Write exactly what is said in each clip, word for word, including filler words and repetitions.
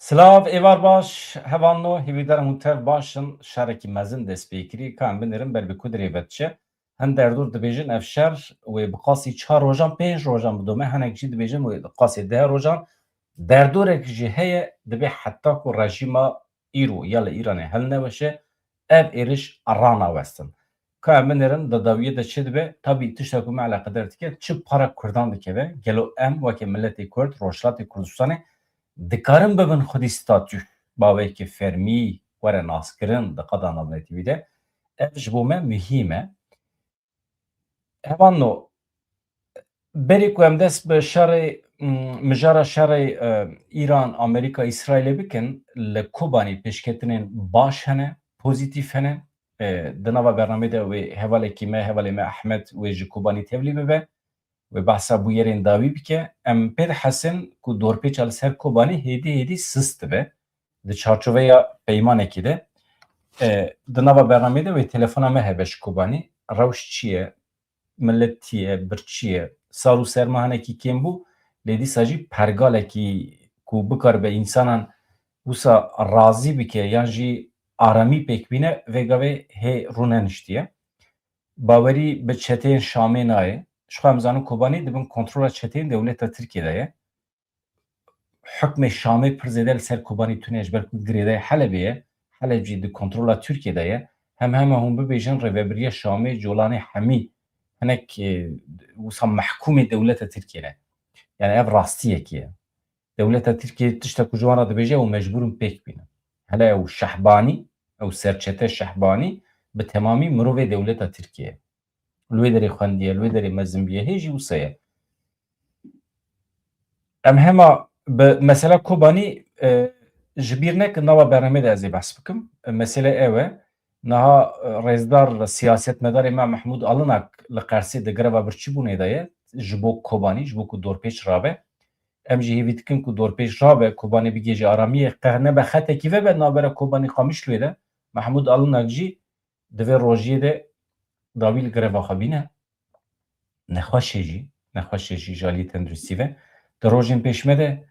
Silav, êvar baş, hevalno, hêvîdarim hûn tev baş in. Şerekî mezin dest pê kirî, ka em binêrin ber bi ku dirê ve diçe. Hin derdor dibêjin ev şer wê bi qasî çar rojan, pênc rojan bidome, hinek jî dibêjin wê bi qasî deh rojan. Derdorek jî heye, dibê heta ku rejîma îro ya li Îranê hilneweşe, ev êriş ranawestin. Ka em binêrin, di dawiyê de çi dibe? Tabî tişta ku me eleqedar dike, çi para Kurdan dikeve? Gelo em weke miletê Kurd, Rojhilatê Kurdistanê dikarin bibin xwedî statû, baweyeke fermî were naskirin di qada navnetewî de? Ev ji bo me muhîm e. Hevalno, berî ku em dest bi şerê, m, mijara şerê, e, Îran, Amerîka, Îsraîlê bikin, li Kobanî pêşketinên baş hene, pozîtîf hene. E, di nava bernamê de wê hevalekî me, hevalê me Ehmed wê ji Kobanî tevlî bibe. Wê behsa bûyerên dawî bike. Em pê dihesên ku dorpêça li ser Kobanî hêdî hêdî sist dibe. Di çarçoveya peymanekî de, e, di nava bernamê de wê telefona me hebe ji Kobanî. Rewş çi ye? Milet tî ye, birçî ye? Sar û serma hinekî kêm bû, lê dîsa jî pergalekî ku bikaribe însanan wisa razî bike yan jî aramî pêk bîne, vê gavê hê rûneniştiye. Bawerî bi çeteyên Şamê nayê. Ji xwe em zanin Kobanî di bin kontrola çeteyên dewleta Tirkiyê de ye. Hukmê Şamê pir zêde li ser Kobanî tune ye, ji ber ku girêdayî Helebê ye. Heleb jî di kontrola Tirkiyê de ye. Hem hema hûn bibêjin rêvebiriya Şamê, Colanê hemî hinek, e, wisa mehkûmê dewleta Tirkiyê ne. Yani ev rastiyekî ye. Dewleta Tirkiyê tişta ku ji wan re dibêje, ew mecbûr in pêk bînin. Hele ew Şehbanî, ew serçete Şehbanî bi temamî mirovê dewleta Tirkiyê ye. Li wê derê xwendiye, li wê derê mezin biye, hê jî wisa ye. Em hema bi mesela Kobanî, e, ji bîr nekin, nava bernamê de ez ê behs bikim. E, mesele ew e. Niha, e, rêzdar siyasetmedarê me Mehmûd Alinak li Qersê di greva birçîbûnê de ye. Ji bo Kobanî, ji bo ku dorpêç rabe. Em jî hêvî dikin ku dorpêç rabe, Kobanê bigihêje aramiyê, qeh nebe xetekî vebe navbera Kobanî Qamişloyê de. Mehmûd Alinak jî di vê rojiyê de dawî li greva xwe bîne. Nexweş e jî, nexweş e jî ji aliyê tenduristî ve. Di rojên pêş me de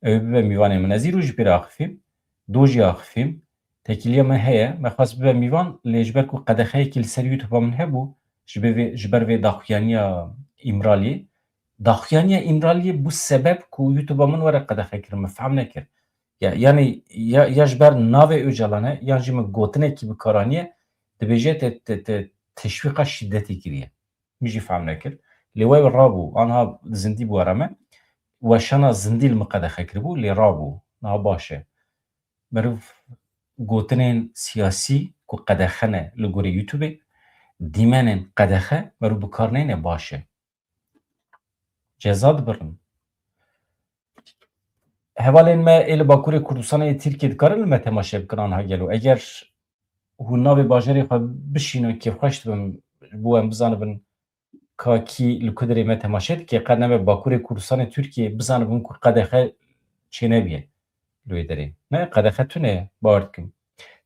ew ê bibe mîvanê min. Ez îro jî pê re axifîm, do jî axifîm. Tekîliya me heye, me xwest bibe mîvan, lê ji ber ku qedexeyekî li ser YouTube-a min hebû, ji ber vê, ji ber vê daxuyaniya Îmraliyê, daxuyaniya Îmraliyê bû sebeb ku YouTube-a min were qedexekirin, min fehm nekir. Ya, yanî ya, ya ji ber navê Ocalan e, yan jî min gotinekî bi kar aniye, dibêje te, te, te teşwîqa şîdetê kiriye. Min jî fehm nekir. Lê wey rabû, anha zindî bû were me. Weşana zindî li min qedexe kiribû, lê rabû. Niha baş e. Meriv gotinên siyasî ku qedexe ne li gorî YouTube-ê, dîmenên qedexe meriv bi kar neyne baş e. Ceza dibirin. Hevalên me ê li Bakurê Kurdistanê yê Tirkiyê dikarin li me temaşe bikin anha gelo? Eger hûn navê bajarê xwe bişînin, kêfxweş dibim, ji bo em bizanibin ka kî li ku derê me temaşe dike, qet nebe Bakurê Kurdistanê Tirkiyê bizanibin ku qedexe çênebiye li wê derê. Ne, qedexe tune ye, bawer dikim.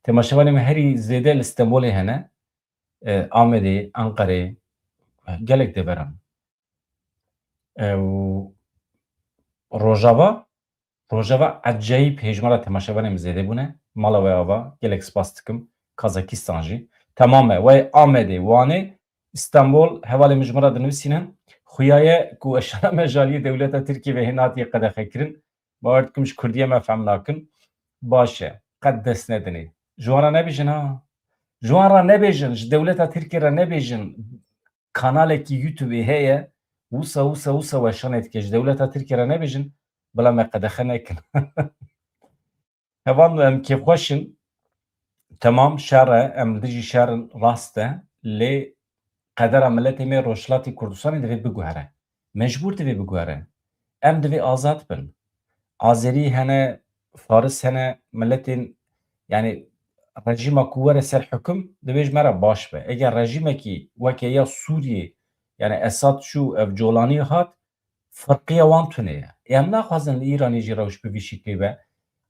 Temaşevanê me herî zêde li Stenbolê hene, e, Amedê, Enqerê, gelek deveran. E, û Rojava, Rojava ecayîb hêjmara temaşevanê min zêde bûne. Mala we ava, gelek spas dikim. Kazakistan jî. Temam e. Wey Amedê, Wanê, Stenbol, hevalê min ji min re dinivîsînin. Xuya ye ku weşana me ji aliyê dewleta Tirkiyê ve hê natiye qedexekirin. Bawer dikim ji Kurdiye me fehm nakin. Baş e. Qet dest nedinê. Ji wan re nebêjin ha. Ji wan re nebêjin. Ji dewleta Tirkiyê re nebêjin. Kanalekî YouTube-ê heye. Wisa, wisa, wisa weşanê dike. Ji dewleta Tirkiyê re nebêjin. Bila me qedexe nekin. Hevalno, em kêfxweş in. Temam, şer e. Em li dijî şer in. Rast e. Lê qedera miletê me Rojhilatê Kurdistanê divê biguhere. Mecbûr divê biguhere. Em divê azad bin. Azerî hene, Faris hene, miletên, yani rejîma ku were ser hukum divê ji me re baş be. Eger rejîmekî weke ya Sûriyê, yani Esad çû, ev Colanî hat, firqiya wan tune ye. Ê em naxwazin li Îranê jî rewş bi vî şiklî be.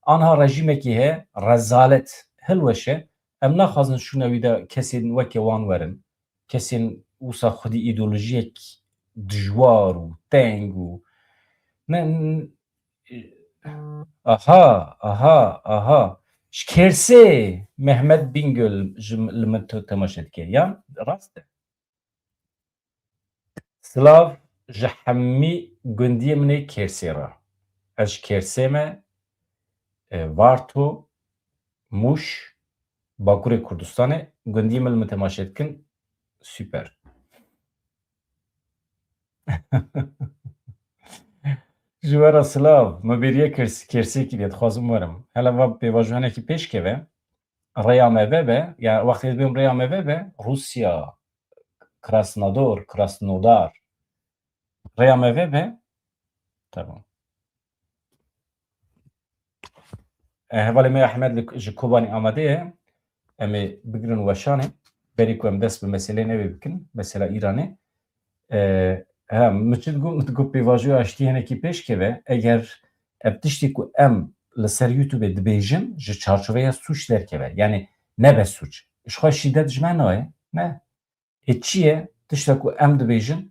Anha rejîmekî heye, rezalet, hilweş e. Em naxwazin şûna wî de kesên weke wan werin. Kesên wisa xwedî îdeolojiyek dijwar û teng û ne, n-, Aha, aha, aha. Ji Kersê Mehmet Bingöl ji, li min te-, temaşe dike. Ya, rast e. Silav ji hemî gundiyê min ê Kersê re. Ez ji Kersê me, e, Varto, Mûş, Bakurê Kurdistanê, gundiyê min li min temaşe dikin. Super. Ji we re silav. Me bêriye Kers-, Kersê kiriye, dixwazim werim. Hele va pêvajoyanekî pêş keve. Rêya me vebe, ya wextê dibêm rêya me vebe, Rûsya, Krasnodar, Krasnodar. Rêya me vebe. Tamam. E, hevalê me Ehmed li, ji Kobanî amade ye. Em ê bigirin weşanê. Berî ku em dest bi meseleyê newê bikin, mesela Îranê. E, ha, min çi digot, min digot pêvajoya aştî hinekî pêş keve. Eger ev tiştê ku em li ser YouTubeê dibêjin, ji çarçoveya sûc derkeve. Yani nebe sûc. Ji xwe şîdet ji me nayê. Ne. Ê çi ye? Tişta ku em dibêjin,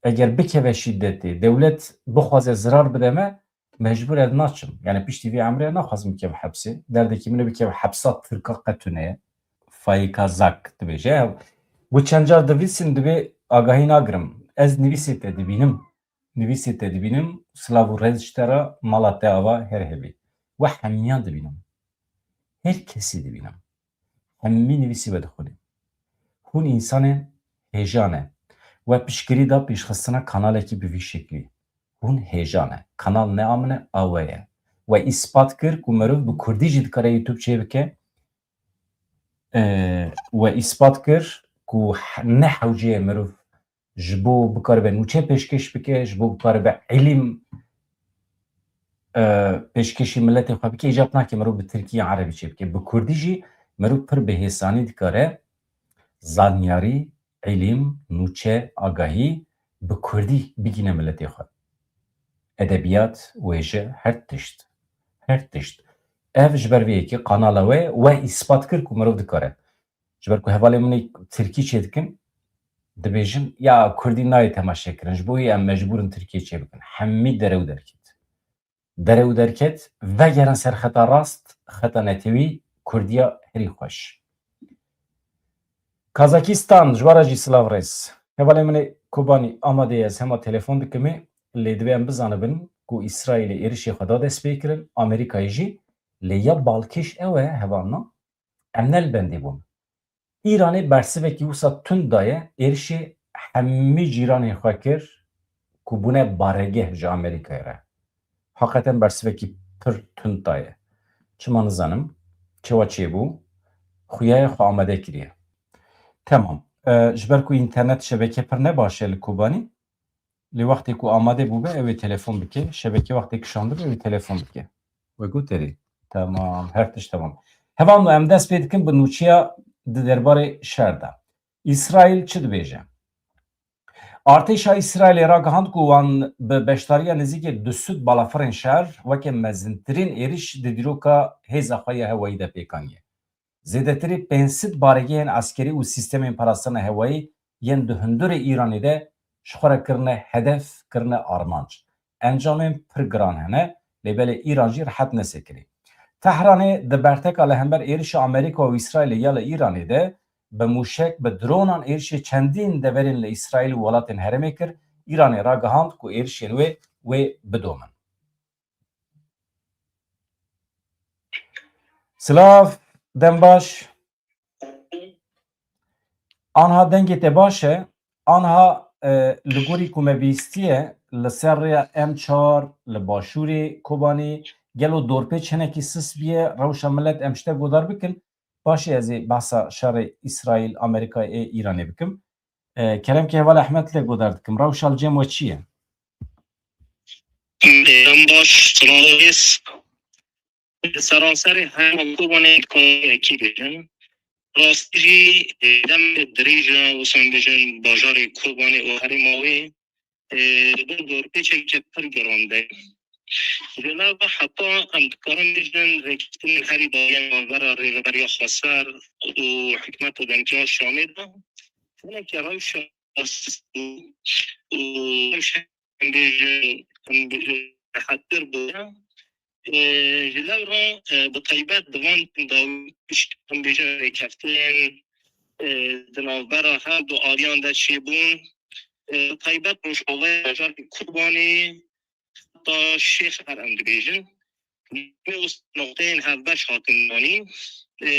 eger bikeve şîdetê, dewlet bixwaze zirar bide me, mecbûr ez naçim. Yani piştî vê emrê naxwazim bikeve hepsê. Derdekî min e bikeve hepsa Tirka qe tune ye. Fayika Zak dibêje. Wi çend car divîsin divê agahî nagirim. Ez nivîsê te dibînim. Nivîsê te dibînim. Silav û rêz ji te re, mala te ava her hebî. We hemiyan dibînim. Her kesî dibînim. Hemî nivîsî vedixwîne. Hûn însanên hêja ne. We piştgirî da pêşxistina kanalekî bi vî şeklî. Hûn hêja ne. Kanal ne a min e, a we ye. We îspat kir ku meriv bi kurdî jî dikare YouTube çêbike. Ee, we îspat kir ku h-, ne hewce ye meriv ji bo bikaribe nûçe pêşkêş bike, ji bo bikaribe îlim, e, pêşkêşî miletê xwe bike, îcab nake mirov bi tirkî yan erebî çê bike. Bi kurdî jî mirov pir bi hêsanî dikare zanyarî, îlim, nûçe, agahî bi kurdî bigîne miletê xwe. Edebiyat, wêje, her tişt. Her tişt. Ev ji ber vê yekê kanala we, we îspat kir ku mirov dikare. Ji ber ku hevalên min ê tirkî çêdikin, dibêjin, ya kurdî nayê temaşekirin, ji bo wê em mecbûr in tirkiyê çêbikin. Hemî derew derket. Derew derket, vegerin ser xeta rast, xeta netewî, kurdiya herî xweş. Kazakistan, ji we re jî silav rêz. Hevalên min ê Kobanî amade ye, ez hema telefon dikimê, lê divê em bizanibin ku Îsraîlê êrişê xwe da dest pê kirin, Amerîkayê jî, lê ya balkêş ew e, hevalna, em ne li bendê bûn. Îranê bersivekî wisa tund daye, êrişê hemî cîranên xwe kir ku bûne baregeh ji Amerîkayê re. Heqeten bersivekî pir tund daye. Çima nizanim, çawa çêbû, xuya ye xwe amade kiriye. Temam. E, ji ber ku înternet şebeke pir ne baş e li Kobanî, lê wextê ku amade bûbe, ew ê telefon bike. Şebeke wextê kişandibe, ew ê telefon bike. We got erê. Temam. Her tişt temam. Hevalno, em dest pê dikin bi nûçeya di derbarê şer de. Îsraîl çi dibêje? Artêşa Îsraîlê ragihand ku wan bi beşdariya nêzîkê du sed balafirên şer weke mezintirîn êriş di dîroka hêza xwe ya hewayî de pêk aniye. Zêdetirî pênc sed baregehên eskerî û sîstemên parastina hewayî yên di hundirê Îranê de ji xwe re kirine hedef, kirine armanc. Encamên pir giran hene, lê belê Îran jî rihet nesekirî. Tehranê di berteka li hember êrişa Amerîka û Îsraîlê ya li Îranê de bi mûşek, bi dronan êrişê çendîn deverên li Îsraîl û welatên herêmê kir, Îranê ragihand ku êrişên wê wê bidomin. Silav, dem baş. Anha dengê te baş e. Anha, e, li gorî ku me bihîstiye, li ser rêya M çar, li başûrê Kobanî, gelo dorpêç hinekî sis biye, rewşa milet em ji te godar bikin. Paşê ez ê behsa şerê Îsraîl, Amerîka ê Îranê bikim. E, kerem ke heval Ehmed lê godar dikim. Rewşa li cem we çi ye? Em baş, silav û rêz. Seranserê herêma Kobanê komekî bêjin. Rastî jî, e, dem dirêj e, wisa em bêjin bajarê Kobanê û herêma wê, e, li ber dorpêçeke pir giran de. Ji nav ve heta em dikarin bêjin rêkeftinên herî dawiyên navbera Rêveberiya Xweser û hikûmeta demkî ya Şamê de hinekî rewşa û, û rewşa em bêjin, em bêjin rehettir bûye. E, ji lewra, e, bi taybet di van dawî pişt em bêjin rêkeftinên, e, di navbera her du aliyan de çêbûn. E, bi taybet Rojavayê bajarê Kobanê heta Şêxer em dibêjin. Wê wisa noqteyên hevbeş hatin danîn. E,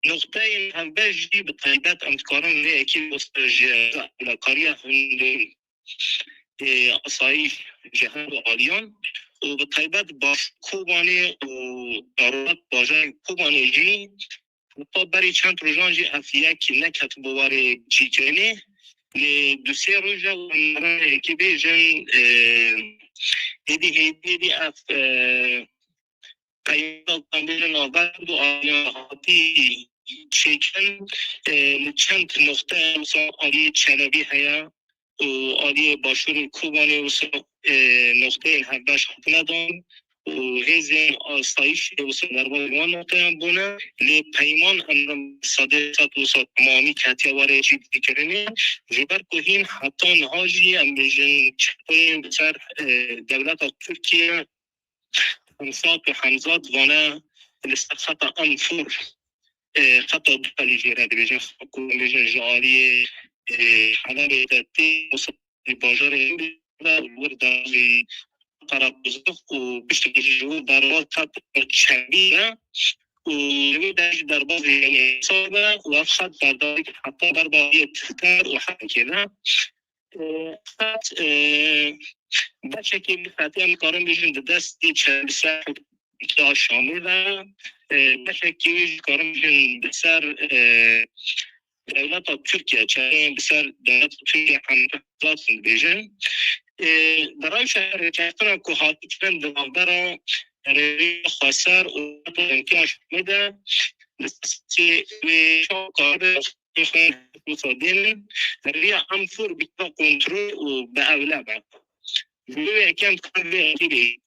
noqteyên hevbeş jî bi taybet em dikarin vê yekê wisa ji ewlekariya hundirîn, e, asayîş ji her du aliyan û bi taybet baş Kobanê û rojhilat bajarê Kobanê jî heta berî çend rojan jî ev yek neketibû warê cîkirinê. Lê du sê roj e û em rê yekê bêjin, e, êdî êdî êdî ev, e, Qeyda em bêjin navber du aliyan hatî çêkirin, e, li çend noqte wisa aliyê Çelebî heye û aliyê başûrê Kobanê wisa, e, noqteyên hevbeş hatine dan û hêzên asayîşê wisa derbasî wan noqteyan bûne. Lê peyman em sedê sed wisa temamî ketiye warê cîbîkirinê, ji ber ku hîn heta niha jî em bêjin çekên li ser, e, dewleta Tirkiye Hemsat û Hemzat vane li ser xeta Enfur, e, xeta du alî jê re dibêjin, ku em bêjin ji aliyê, e, Helebê de tê, wisa bajarê Enfur de, wir de jî Qereqozix û piştre jî ji wir derbas xeta Çelebî de û li wê de jî derbasî, yanî, Hemsat be û ev xet berdewam dike heta ber bi aliyê Tirter û Helekê de. E, xet, e, beşekî wî xetê em dikarin bêjin di destê çe-, li ser ya Şamê ve, e, beşekî wî jî dikarin bêjin li ser, e, dewleta Tirkiye, çerên li ser dewleta Tirkiye hemzat dibêjin. E, di rewşa rêkeftina ku hatî kirin di navbera rêya xweser û dewleta Şamê de, li ser wê çawa karibe xwe wisa dênin, rêya Enfur bikeve kontrol û bi ewle be. Ji bo vê yekê em dikarin vê yekê bêjin.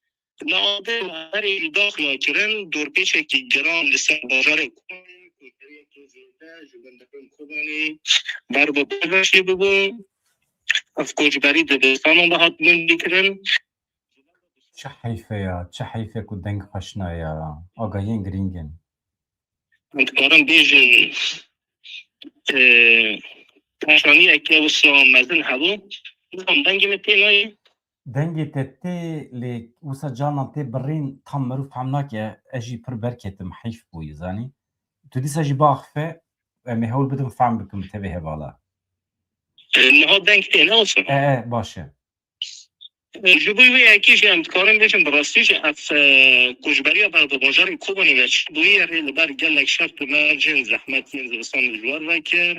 Li Adê me berê jî daxuya kirin, dorpêçekî giran li ser bajarê Kobanê, koçberiyeke zêde ji gundarên Kobanê ber bi bajarê çêbûbû. Ev koçberî dibistanan de hat bindî kirin. Çi heyf e ya, çi heyf e ku deng xweş nayê ya. Agahiyên girîng in. Em dikarin bêjin, e, pêşaniyeke wisa mezin hebû. Nizanim dengê min tê nayê. Dengê te tê, lê wisa carnan tê birîn, tam mirov fehm nake, ez jî pir berketim, heyf bûyî, zanî. Tu dîsa jî biaxife, em ê hewl bidin fehm bikim tevê hevala. E, niha deng tê, ne wisa? E, e, baş e. Ji bo vê yekê jî em dikarin bêjin, bi rastî jî ev, e, koçberiya ber bi bajarê Kobanê ve çêbûye rê li ber gelek şert û mercên zehmet yên zivistanê ji war ve kir.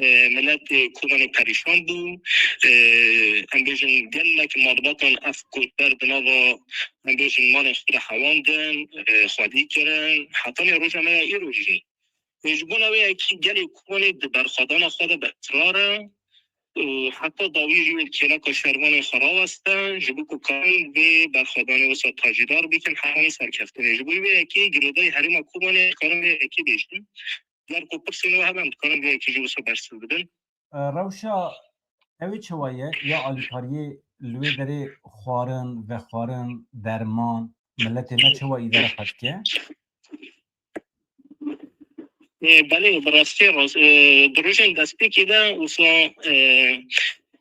E, miletê Kobanê perîşan bû. E, em bêjin gelek malbatan ev koçber di nava, em bêjin, malên xwe de hewandin, e, xwedî kirin. Hetanî roja me ya îro jî. Ê, ji bona wê yekî gelê Kobanê di berxwedana xwe de bi israr e û heta dawiyê jî wê li kêleka şervanên xwe raweste, ji bo ku karin vê berxwedanê wisa tacîdar bikin, hetanî serkeftinê. Ji bo wê yekê girêdayî herêma Kobanê dikarin vê yekê bêjin. Ger ku pirsên we hebe, em dikarin vê yekê jî wisa bersiv bidin. E, rewşa ew ê çawa ye? Ya alîkariyê li wê derê xwarin, vexwarin, derman, miletê me çawa îdare xwe dike? E, belê, bi rastî rast, e, di rojên destpêkê de wisa, e,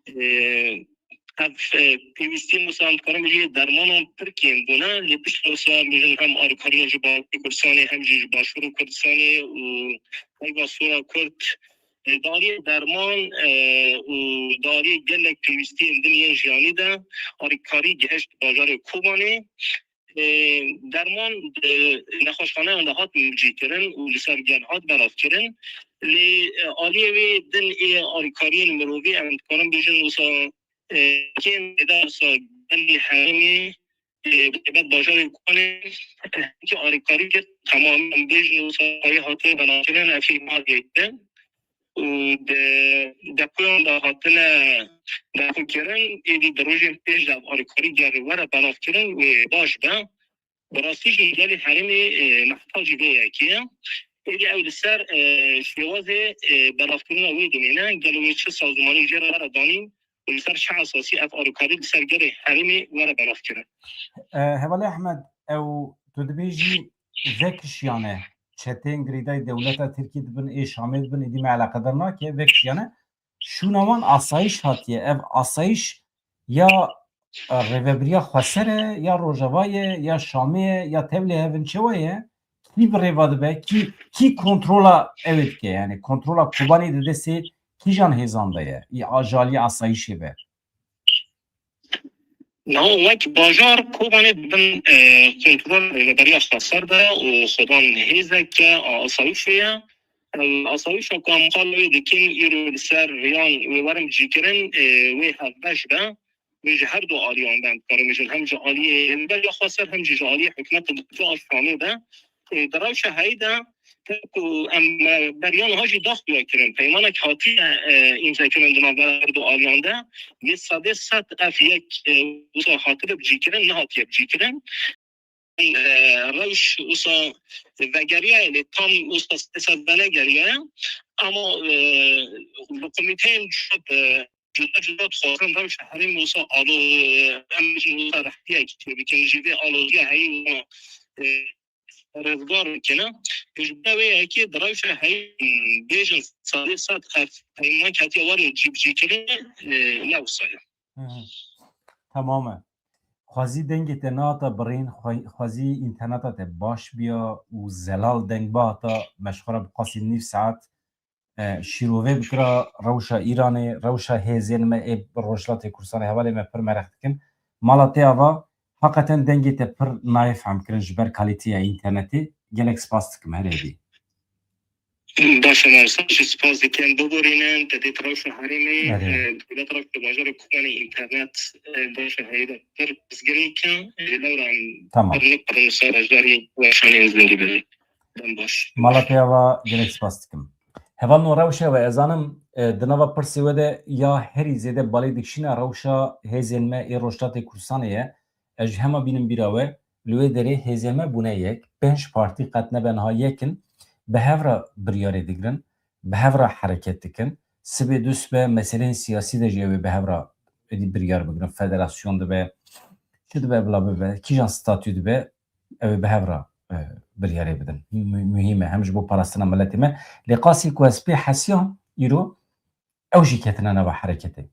e, ev, e, pêwîstiyên wisa em dikarin bêjin dermanan pir kêm bûne, lê piştre wisa em bêjin hem alîkariya ji Bakurê Kurdistanê hem jî ji Başûrê Kurdistanê û Heyva Sor a Kurd, e, di aliyê derman, e, û di aliyê gelek pêwîstiyên din yên jiyanî de alîkarî gihişt bajarê Kobanê. E, derman di nexweşxaneyan de hat cîkirin û li ser gel hat belavkirin. Lê, e, aliyê wê din ê alîkariyên mirovî em dikarin bêjin wisa, e, kêm êda wisa gelî herêmê, e, bi taybet bajarê Kobanê, e, ki alîkarî kir, temamî em bêjin wisa hayê hatiye belavkirin, ev jî mal yektin. û di depoyan de hatine depokirin, êdî di rojên pêş de ev alîkarî ger were belavkirin wê baş be. Bi rastî jî gelê herêmê, e, mihtacî vê yekê ye. Êdî ew li ser, e, şêwazê, e, belavkirina wê dimîne, gelo wê çi sazûmanî jê re were danîn û li ser çi esasî ev alîkarî li ser gelê herêmê were belavkirin. E, Hevalê Ehmed, ew tu dibêjî vekişiyane çetên girêdayî dewleta Tirkî dibin, ê Şamê dibin, êdî me eleqedar nake, vekişiyane. Şûna wan asayiş hatiye. Ev asayiş ya, e, rêvebiriya xweser e, ya Rojava ye, ya Şamê ye, ya tevlê hevin çewa ye? Kî bi rêva dibe? Kî, kî kontrola ew ê dike? Yani kontrola Kobanê di destê kîjan hêzan de ye? Î ajalî asayişê be. Niha wek bajar Kobanê di bin, e, kontrol rêveberiya xweser de û xwedan hêzeke a asayişê ye. E, asayişa ku em qal wê dikin, îro li ser riyan wê werin cîkirin, e, wê hevbeş be. Wê ji her du aliyan be, em dikarin bêjin, hem ji aliyê rêveberiya xweser, hem jî ji aliyê hikûmetê Tirkiyê a Şamê be. E, di rewşa heyî de, ku em, e, beriya niha jî daxuya kirin. Peymanek hatiye, e, îmzekirin di navbera her du aliyan de. Lê sedê sed ev yek, e, wisa hatibe bicîkirin, nehatiye bicîkirin. E, rewş wisa vegeriye, lê tam wisa sedê sed venegeriye. Ama, e, li komîteyên cuda, e, cuda cuda dixwazin rewşa herêmê wisa alo, e, em jî wisa rehtiyek bikin. Ji vê aloziya heyî, e, rizgar bikine. Ji bo wê yekê di rewşa heyî bêjin sedê sed ev peyman ketiye warê cîbicîkirinê, e, ne wisa ye. Hı hı. Tamam e. Xwezî dengê te nehata birîn, xwe-, xwezî înterneta te baş biya û zelal deng bihata, me ji xwe re bi qasî nîv saet, e, şîrove bikira rewşa Îranê, rewşa hêzên me ê Rojhilatê Kurdistanê hevalê me pir mereq dikin. Mala te ava, heqeten dengê te pir nayê fehmkirin ji ber kalîteya înternetê. Gelek spas dikim, her hêdî. Baş e, me ji te jî spas dikim, biborînin, te dê rewşa herêmê, Erê. e, dewlet rewşa bajarê Kobanê înternet, e, baş e, heyî de pir pirsgirêk e, e, lewra em Tamam. pir nikirin ser bejarê weşanê zindî bibê. Dem baş. Mala te ava gelek spas dikim. Hevalno rewşa we, ez zanim, e, di nava pirsê we de ya herî zêde balê dikişîne rewşa hêzên me ê Rojhilatê Kurdistanê ye. Ez ji hema bînim bîra we, li wê derê hêzên me bûne yek, pênc partî qet nebe niha yek in, bi hev re biryarê digirin, bi hev re hereket dikin. Sibê du sibe meseleyên siyasî de jî ew ê bi hev re êdî biryar bigirin. Federasyon dibe, çi dibe bila bibe, kîjan statû dibe, ew ê bi hev re, e, biryarê bidin. Mu-, muhîm e, hem ji bo parastina miletê me. Lê qasî ku ez pê hesiyam îro, ew jî ketine nava hereketê.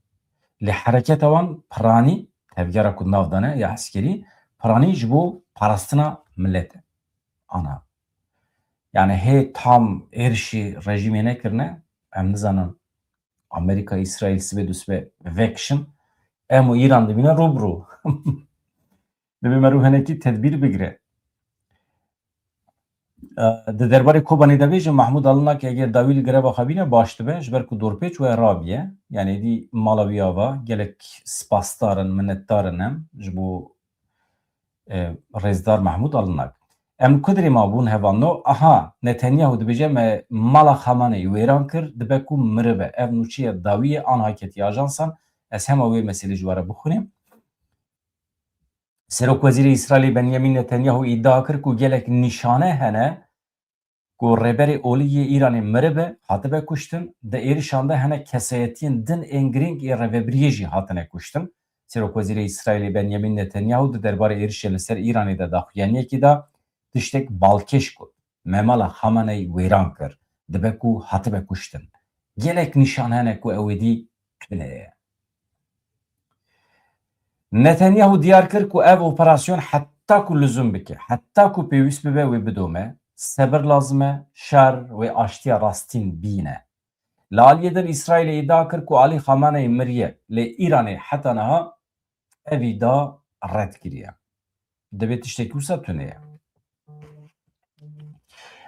Lê hereketa wan piranî, tevgera ku nav dane ya eskerî, piranî ji bo parastina milet e. Ana. Yani hê tam êrişî rejîmê nekirine, em nizanin Amerîka, Îsraîl sibê du sibê vekişin, em û Îran dibîne rû bi rû. Divê me rû hinekî tedbîr bigire. E, di derbarê Kobanê de bêjim, Mahmûd Alinak eger dawî li greva xwe bîne baş dibe, ji ber ku dorpêç we rabiye. Yanî dî mala wî ava, gelek spasdar in, minnetdar in em ji bo, e, rêzdar Mahmûd Alinak. Em ku dirê mabûn hevalno, aha, Netanyahu dibêje me mala Xamaneyî wêran kir, dibe ku miribe. Ev nûçeya dawî ye, anha ketiye ajansan. Ez hema wê meselê ji we re bixwînim. Serokwezîrê Îsraîlê Benyamîn Netanyahu îdia kir ku gelek nîşane hene ku rêberê olî yê Îranê miribe, hatibe kuştin, di êrişan de hinek kesayetiyên din ên girîng ê rêvebiriyê jî hatine kuştin. Serokwezîrê Îsraîlê Benyamîn Netanyahu di derbarê êrişê li ser Îranê de daxuyaniyekê da, tiştek balkêş got. Me mala Xamaneyî wêran kir. Dibe ku hatibe kuştin. Gelek nîşan hene ku ew êdî tune ye. Netanyahu diyar kir ku ev operasyon heta ku lizûm bike, heta ku pêwîst bibe wê bidome, sebir lazim e, şer wê aştiya rastîn bîne. Li aliyê din Îsraîlê îdia kir ku Alî Xamaneyî miriye, lê Îranê heta niha ev îdia red kiriye. Divê tiştekî wisa tune ye.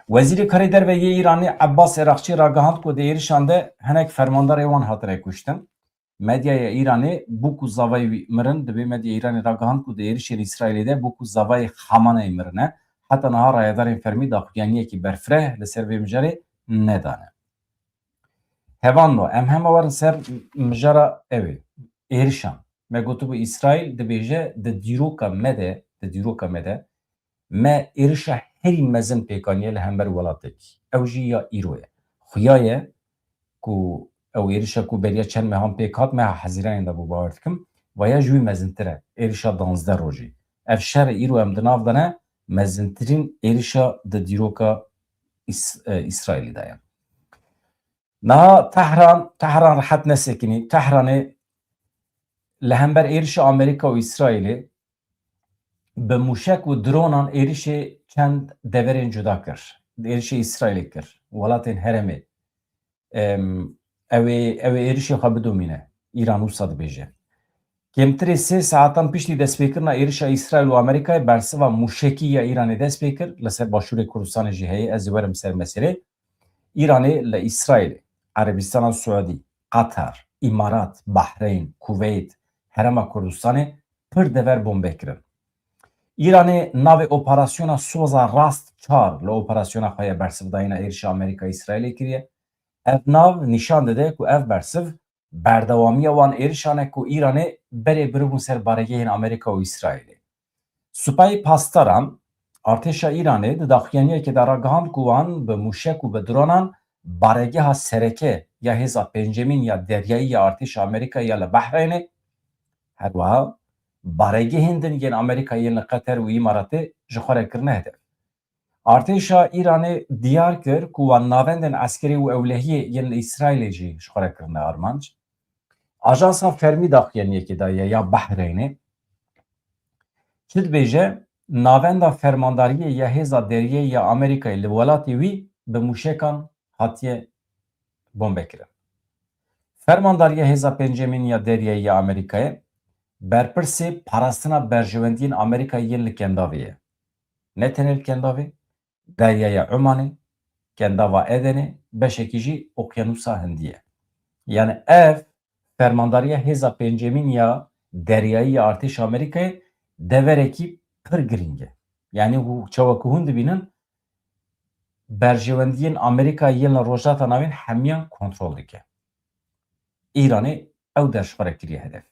Wezîrê Karê Derve yê Îranê Ebbas Eraqçî ragihand ku di êrişan de hinek fermandarê wan hatine kuştin. Medyaya Îranê bû ku zavayê wî mirin, divê medyaya Îranê ragihand ku di êrişên Îsraîlê de bû ku zavayê Xamaneyê mirine. Heta niha rayedarên fermî daxuyaniyekî berfireh li ser vê mijarê nedane. Hevalno, em hema werin ser mijara ew ê, êrişan. Me gotibû Îsraîl dibêje di dîroka me de, di dîroka me de, me êrişa herî mezin pêk aniye li hember welatekî. Ew jî ya îro ye. Xuya ye ku ew êrişa ku beriya çend mehan pêk hat, meha Hezîranê de bû, bawer dikim, vaya ji wî mezintir e. Êrişa danzdeh rojî. Ev şerê îro em di nav de ne, mezintirîn êrişa di dîroka Îs-, e, Îsraîlî de ye. Niha Tehran, Tehran rehet nesekinî. Tehranê li hember êrişa Amerîka û Îsraîlê bi mûşek û dronan êrişê çend deverên cuda kir. Êrişê Îsraîlê kir. Welatên herêmê. Em, ew ê, ew ê êrişê xwe bidomîne. Îran wisa dibêje. Kêmtirê sê saetan piştî destpêkirina êrişa Îsraîl û Amerîkayê bersiva mûşekî ya Îranê dest pê kir, li ser Başûrê Kurdistanê jî heye, ez ê werim ser meselê. Îranê li Îsraîlê, Erebistana Siûdî, Qatar, Îmarat, Bahreyn, Kuveyt, Herêma Kurdistanê pir dever bombe kirin. Îranê navê operasyona Soza Rast çar li operasyona xwe ya bersivdayîna êrişa Amerîka Îsraîlê kiriye. Ev nav nîşan dide ku ev bersiv berdewamiya wan êrişan e ku Îranê berê biribûn ser baregehên Amerîka û Îsraîlê. Supayê Pastaran, artêşa Îranê di daxuyaniyekê de ragihand ku wan bi mûşek û bi dronan baregeha sereke ya hêza pêncemîn ya deryayî ya artêşa Amerîkayê ya li Behreynê, her wiha baregehên din yên Amerîka yên li Qeter û Îmaratê ji xwe re kirine hedef. Artêşa Îranê diyar kir ku wan navendên eskerî û ewlehiyê yên li Îsraîlê jî ji xwe re kirine armanc. Ajansa fermî daxuyaniyekê daye ya Behreynê. Çi dibêje? Navenda fermandariyê ya hêza deriyê ya Amerîkayê li welatê wî bi mûşekan hatiye bombekirin. Fermandariya hêza pêncemîn ya deriyayî ya Amerîkayê berpirsê parastina berjewendiyên Amerîkayê yên li Kendavê ye. Ne tenê li Kendavê, Deryaya Omanê, Kendava Edenê, beşekî jî Okyanusa Hindî ye. Yani ev fermandariya hêza pêncemîn ya deryayî ya artêşa Amerîkayê deverekî pir girîng e. Yani hû, çawa ku hûn dibînin, berjewendiyên Amerîka yên li Rojhilata Navîn hemiyan kontrol dike. Îranê ew der ji xwe re kiriye hedef.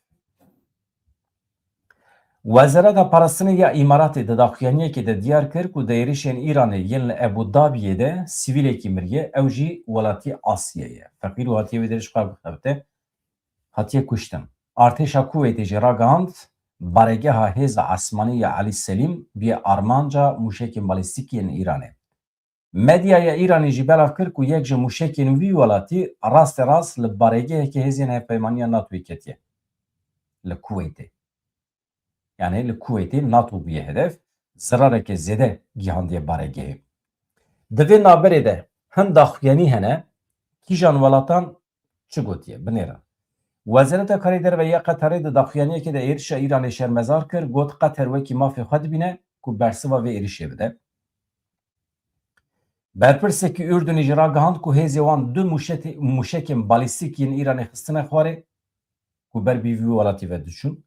Wezareta Parastinê ya Îmaratê di daxuyaniyekê de diyar kir ku di êrişên Îranê yên li Ebû Dabiyê de sivîlekî miriye, ew jî welatî Asyayê ye. Feqîr û hatiye wê derê ji xwe bixebite, hatiye kuştin. Artêşa Kuweytê jî ragihand, baregeha hêza esmanî ya Elî Selîm bûye armanca mûşekên balîstîk yên Îranê. Medyaya Îranê jî belav kir ku yek ji mûşekên wî welatî raste rast li baregeheke hêzên hevpeymaniya NATOyê ketiye li Kuweytê. Yani li Kuweytê NATO bûye hedef, zirareke zêde gihandiye baregehê. Di vê navberê de hin daxuyanî hene, kîjan welatan çi gotiye? Binêrin. Wezareta Karê Derve ya Qeterê di daxuyaniyekê de êrişa Îranê şermezar kir, got Qeter wekî mafê xwe dibîne ku bersiva vê êrişê bide. Berpirsekî Urdunî jî ragihand ku hêzê wan du mûşetê-, mûşekên balîstîk yên Îranê xistine xwarê ku ber bi vî welatî ve diçûn.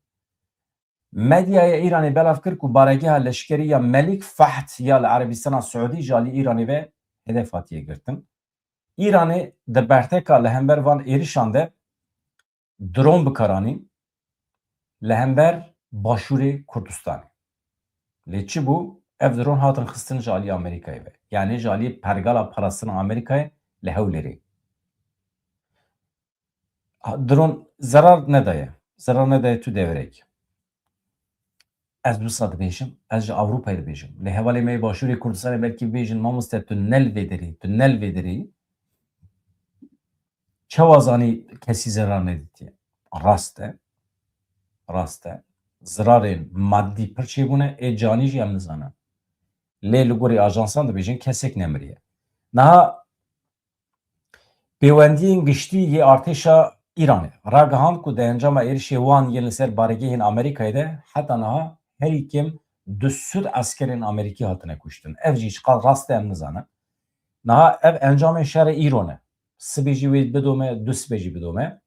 Medyaya Îranê belav kir ku baregeha leşkerî ya Melîk Fehd ya li Erebistana Siûdî ji alî Îranê ve hedef hatiye girtin. Îranê di berteka li hember van êrişan de dron bikaranîn li hember Başûrê Kurdistanê. Lê çi bû? Ev dron hatin xistin ji alî Amerîkayê ve. Yani ji alî pergala parastina Amerîkayê li Hewlêrê. Ha, dron zerar nedaye. Zerar nedaye tu deverek. Ez wisa dibêjim, ez ji Ewropayê dibêjim. Lê hevalê me yê Başûrê Kurdistanê belkî bibêjin, mamoste tu ne li vê derê, tu ne li vê derê. Çawa zanî kesî zerar nedîtiye? Rast e. Rast e. Zirarên madî pir çêbûne, ê canî jî em nizanin. Lê li gorî ajansan dibêjin kesek nemiriye. Niha pêwendiyên giştî yê artêşa Îranê ragihand ku di encama êrişê wan yên li ser baregehên Amerîkayê de heta niha herî kêm du sed eskerên Amerîkî hatine kuştin. Ev jî çiqas rast e em nizanin. Niha ev encamên şerê îro ne. Sibê jî wê bidome, du sibê jî bidome.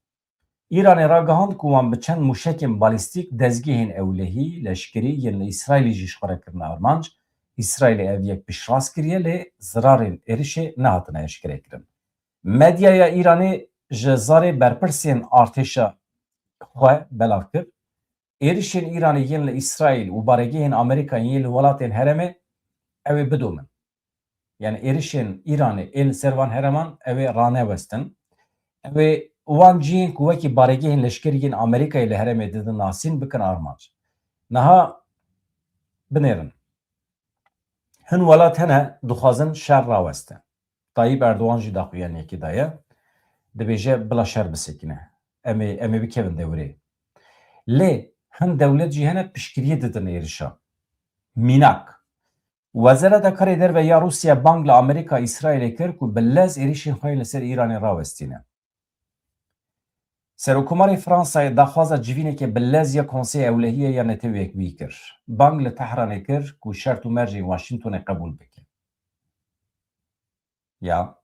Îranê ragihand ku wan bi çend mûşekên balîstîk dezgehên ewlehî, leşkerî yên li Îsraîlê jî ji xwe re kirine armanc. Îsraîlê ev yek piştrast kiriye, lê zirarên êrişê nehatine eşkerekirin. Medyaya Îranê ji zarê berpirsên artêşa xwe belav kir, êrişên Îranê yên li Îsraîl û baregehên Amerîka yên li welatên herêmê ew ê bidomin. Yani êrişên Îranê ên li ser van herêman ew ê ranewestin. Ew ê wan cihên ku wekî baregehên leşkerî yên Amerîkayê li herêmê didin nasîn bikin armanc. Niha Binêrin. Hin welat hene dixwazin şer raweste. Tayyip Erdogan jî daxuyaniyekê daye. Dibêje bila şer bisekine. Em ê, em ê bikevin dewrê. Lê hin dewlet jî hene piştgiriyê didin êrişa. Mînak. Wezareta Karê Derve ya Rûsya bang li Amerîka Îsraîlê kir ku bi lez êrişên xwe yên li ser Îranê rawestîne. Serokkomarê Fransayê daxwaza civîneke bi lez ya Konseyê Ewlehiyê ya Netewê Yekbûyî kir. Bang li Tehranê kir ku şert û mercên Washingtonê qebûl bike. Ya.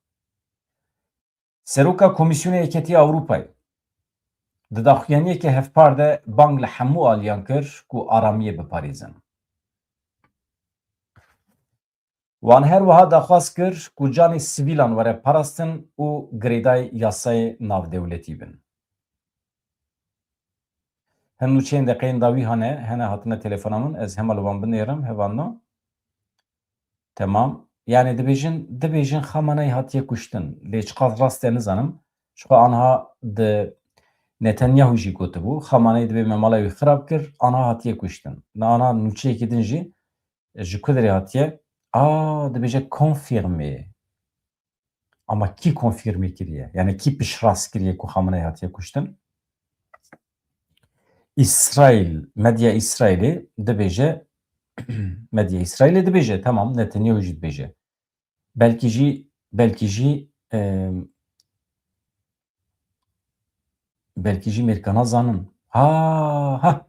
Seroka Komîsyona Yeketiya Ewropayê di daxuyaniyeke hevpar de bang li hemû aliyan kir ku aramiyê biparêzin. Wan her wiha daxwaz kir ku canê sivîlan were parastin û girêdayî yasayê navdewletî bin. Hin nûçeyên deqeyên dawî hane, hene hatine telefona min, ez hema li wan binêrim, hevalno. Temam. Yani dibêjin, dibêjin Xamenei hatiye kuştin. Lê çiqas rast e nizanim. Çiqas anha di Netanyahu jî gotibû, Xamenei dibê me mala wî xirab kir, anha hatiye kuştin. Na anha nûçeyekî din jî ji ku derê hatiye? A, dibêje confirmé. Ama kî konfîrmê kiriye? Yani kî piştrast kiriye ku Xamenei hatiye kuştin? Îsraîl, medya Îsraîlê dibêje, medya Îsraîlê dibêje, tamam, Netanyahu jî dibêje. Belkî jî, belkî jî, e, belkî jî mêrkana zanin. Ha, ha.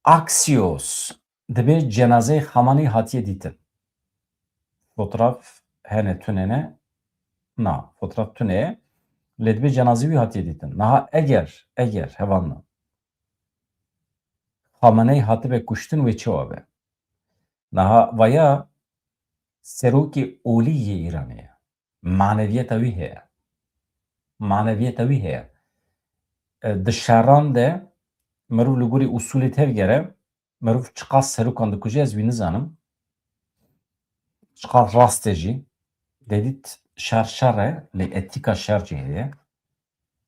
Axios, dibê cenazeyê Xamenei hatiye dîtin. Fotoğraf hene tune ne? Na, fotoğraf tune ye. Lê dibê cenazeyê wî hatiye dîtin. Niha eger, eger, hevalno, Xamenei hatibe kuştin wê çawa be? Niha vaya serokê olî yê Îranê ye. Maneviyeta wî heye. Maneviyeta wî heye. E, di şeran de mirov li gorî usulê tevgere, mirov çiqas serokan dikuje, ez wî nizanim. Çiqas rast e jî. Dedît şer şer e, lê etîka şer jî heye.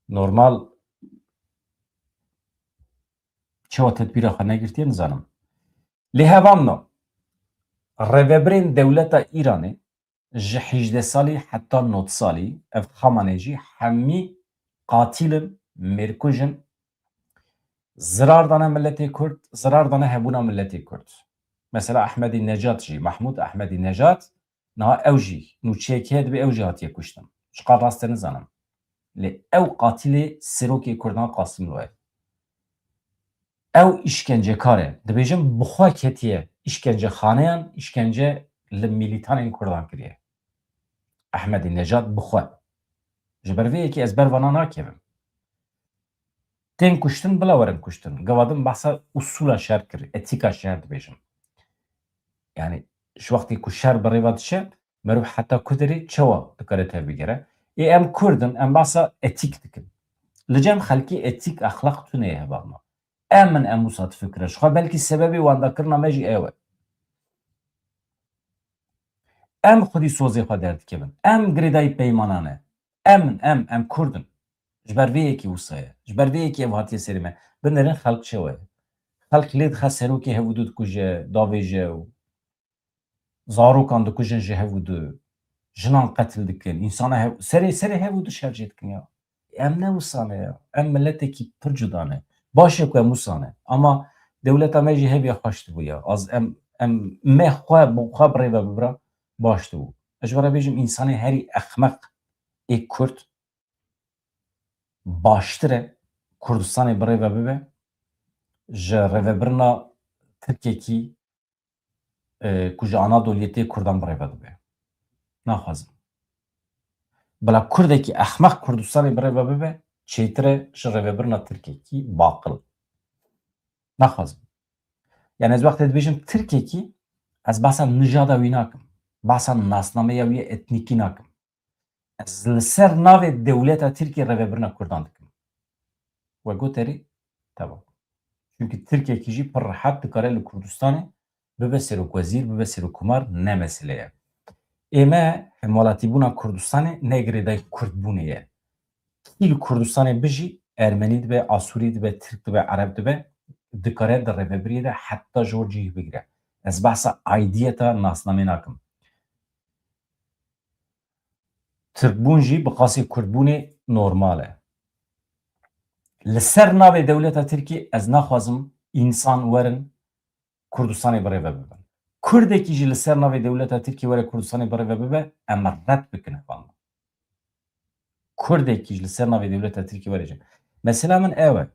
Normal çawa tedbîra xwe negirtiye nizanim. Lê hevalno, rêvebirên dewleta Îranê ji hejdeh salî heta nod salî, ev Xamenei jî hemî qatîl in, mêrkuj in, zirar dane miletê Kurd, zirar dane hebûna miletê Kurd. Mesela Ahmedî Necat jî, Mahmûd Ahmedî Necat, niha ew jî nûçeyek heye, dibê ew jî hatiye kuştin. Çiqas rast e nizanim. Lê ew qatîlê serokê Kurdan Qasimlo ye. Ew îşkencekar e. Dibêjin bi xwe ketiye îşkencexaneyan, îşkence li milîtanên Kurdan kiriye. Ehmedî Necat bi xwe. Ji ber vê yekê ez ber vana nakevim. Tên kuştin, bila werin kuştin. Gava din behsa usûla şer kir, etîka şer dibêjim. Yani ji wextê ku şer bi rêva diçe, Merov heta ku derê çawa dikare tevbigere? Ê em Kurd in, em behsa etîk dikin. Li cem xelkê etîk, exlaq tune ye hevalno. Em in, em wisa difikire. Ji xwe belkî sebebê wendakirina me jî ew e. Em xwedî sozê xwe derdikevin. Em girêdayî peymanan e. Em in, em, em Kurd in. Ji ber vê yekê wisa ye. Ji ber vê yekê ev hatiye serê me. Binêrin xelk çawa ye. Xelk lê dixe serokê hev û du dikuje, davêje û zarokan dikujin ji hev û du, jinan qetil dikin, însana hev, serê, serê hev û du şer jê dikin ya. Em ne wisa ne ya. Em miletekî pir cuda ne. Baş e ku em wisa ne. Ama dewleta me jî hev ya xweş dibû ya. Az em, em me xwe, bi xwe bi rê ve bibira baş dibû. Ez ji we re bêjim, însanê herî exmeq ê Kurd baştir e Kurdistanê bi rê ve bibe ji rêvebirina Tirkekî, e, ku ji Anadoliyê tê Kurdan bi rê ve dibe. Naxwazim. Bila Kurdekî exmeq Kurdistanê bi rê ve bibe, çêtir e ji rêvebirina Tirkekî baqil. Naxwazim. Yani ez wextê dibêjim Tirkekî, ez behsa nijada wî nakim. Behsa nasnameya wî etnîkî nakim. Ez li ser navê dewleta Tirkiyê rêvebirina Kurdan dikim. We got erê? Teva. Çimkî Tirkekî jî pir rehet dikare li Kurdistanê bibe serokwezîr, bibe serokkomar, ne mesele ye. Ê me hemwelatîbûna Kurdistanê ne girêdayî Kurdbûnê ye. Kî li Kurdistanê bijî, Ermenî dibe, Asûrî dibe, Tirk dibe, Ereb dibe, dikare di rêvebiriyê de heta ji wir cih bigire. Ez behsa aidiyeta nasnamê nakim. Tirkbûn jî bi qasê kurdbûnê normal e. Li ser navê dewleta Tirkiyê ez naxwazim însan werin Kurdistanê birêve bibin. Kurdekî jî li ser navê dewleta Tirkiyê were Kurdistanê birêve bibe, em red bikin hevalno. Kurdekî jî li ser navê dewleta Tirkiyê were jî. Mesela min ew e.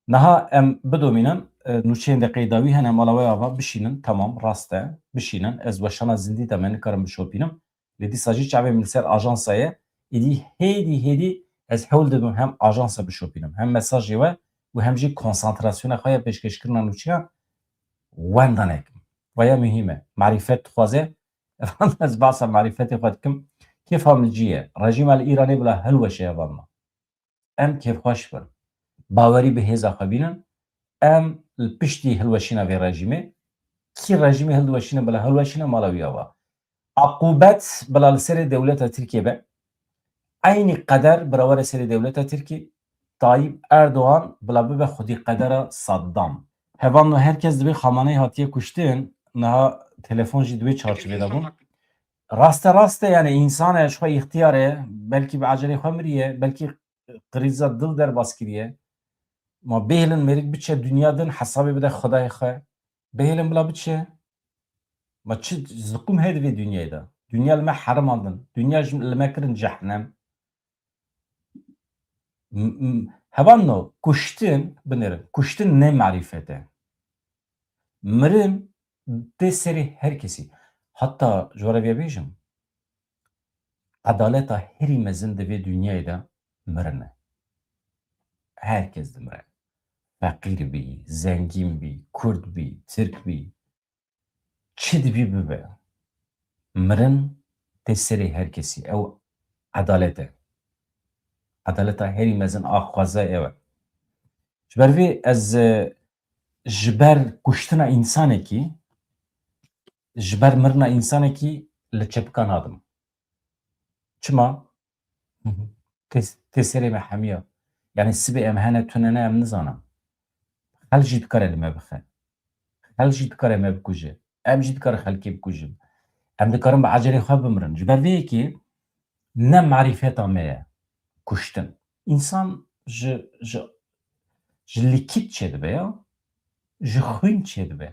Niha em bidomînin, e, nûçeyên deqeyê dawî hene, mala we ava bişînin, tamam, rast e, bişînin. Ez weşana zindî de me nikarim bişopînim. Lê dîsa jî çavê min li ser ajansa ye. Êdî hêdî hêdî ez hewl dibim hem ajansa bişopînim, hem mesajê we û hem jî konsantrasyona xwe ya pêşkêşkirina nûçeyan wenda nekim. Vaya muhîm e. Marîfet dixwaze. Ez behsa marîfetê xwe dikim. Kêfa min cî ye. Rejîma li Îranê bila hilweşe hevalno. Em kêfxweş bin. Bawerî bi hêza xwe bînin. Em li piştî hilweşîna vê rejîmê. Kî rejîmê hildiweşîne bila hilweşîne mala wî ava. Aqûbet bila li serê dewleta Tirkiyê be. Eynî qeder bila were serê dewleta Tirkiyê. Tayyip Erdogan bila bibe xwedî qedera Saddam. Hevalno her kes dibê Xamaney hatiye kuştin, niha telefon jî di wê çarçivê de bûn. Rast e, rast e, yani însan e, ji xwe îxtiyar e, belkî bi ecelê xwe miriye, belkî krîza dil derbas kiriye. Ma bêhilin mêrik biçe dinya din hesabê bide Xwedayê xwe. Bêhilin bila biçe. Ma çi ziqûm heye di vê dinyayê de? Dinya li me herimandin. Dinya ji li me kirin cehennem. M-, m-, hevalno, kuştin, binêrin, kuştin ne marîfet e. Mirin tê serê her kesî. Heta ji we re vê bêjim, edaleta herî mezin di vê dinyayê de mirin e. Her kes dimire. Feqîr bî, zengîn bî, kurd bî, tirk bî, çi dibî bibe. Mirin tê serê her kesî. Ew edalet e. Edaleta herî mezin axwaza ew e. Ji ber vê ez, e, ji ber kuştina însanekî, ji ber mirina însanekî li çepika nadim. Çima? Tê, tê serê me hemiya. Yani sibê em hene tune ne em nizanin. Xelk jî dikare li me bixe. Xelk jî dikare me bikuje. Em jî dikare xelkê bikujin. Em dikarin bi ecelê xwe bimirin. Ji ber vê yekê ne marîfeta me ye kuştin. Însan ji, ji, ji likît çêdibe ya. Ji xwîn çêdibe.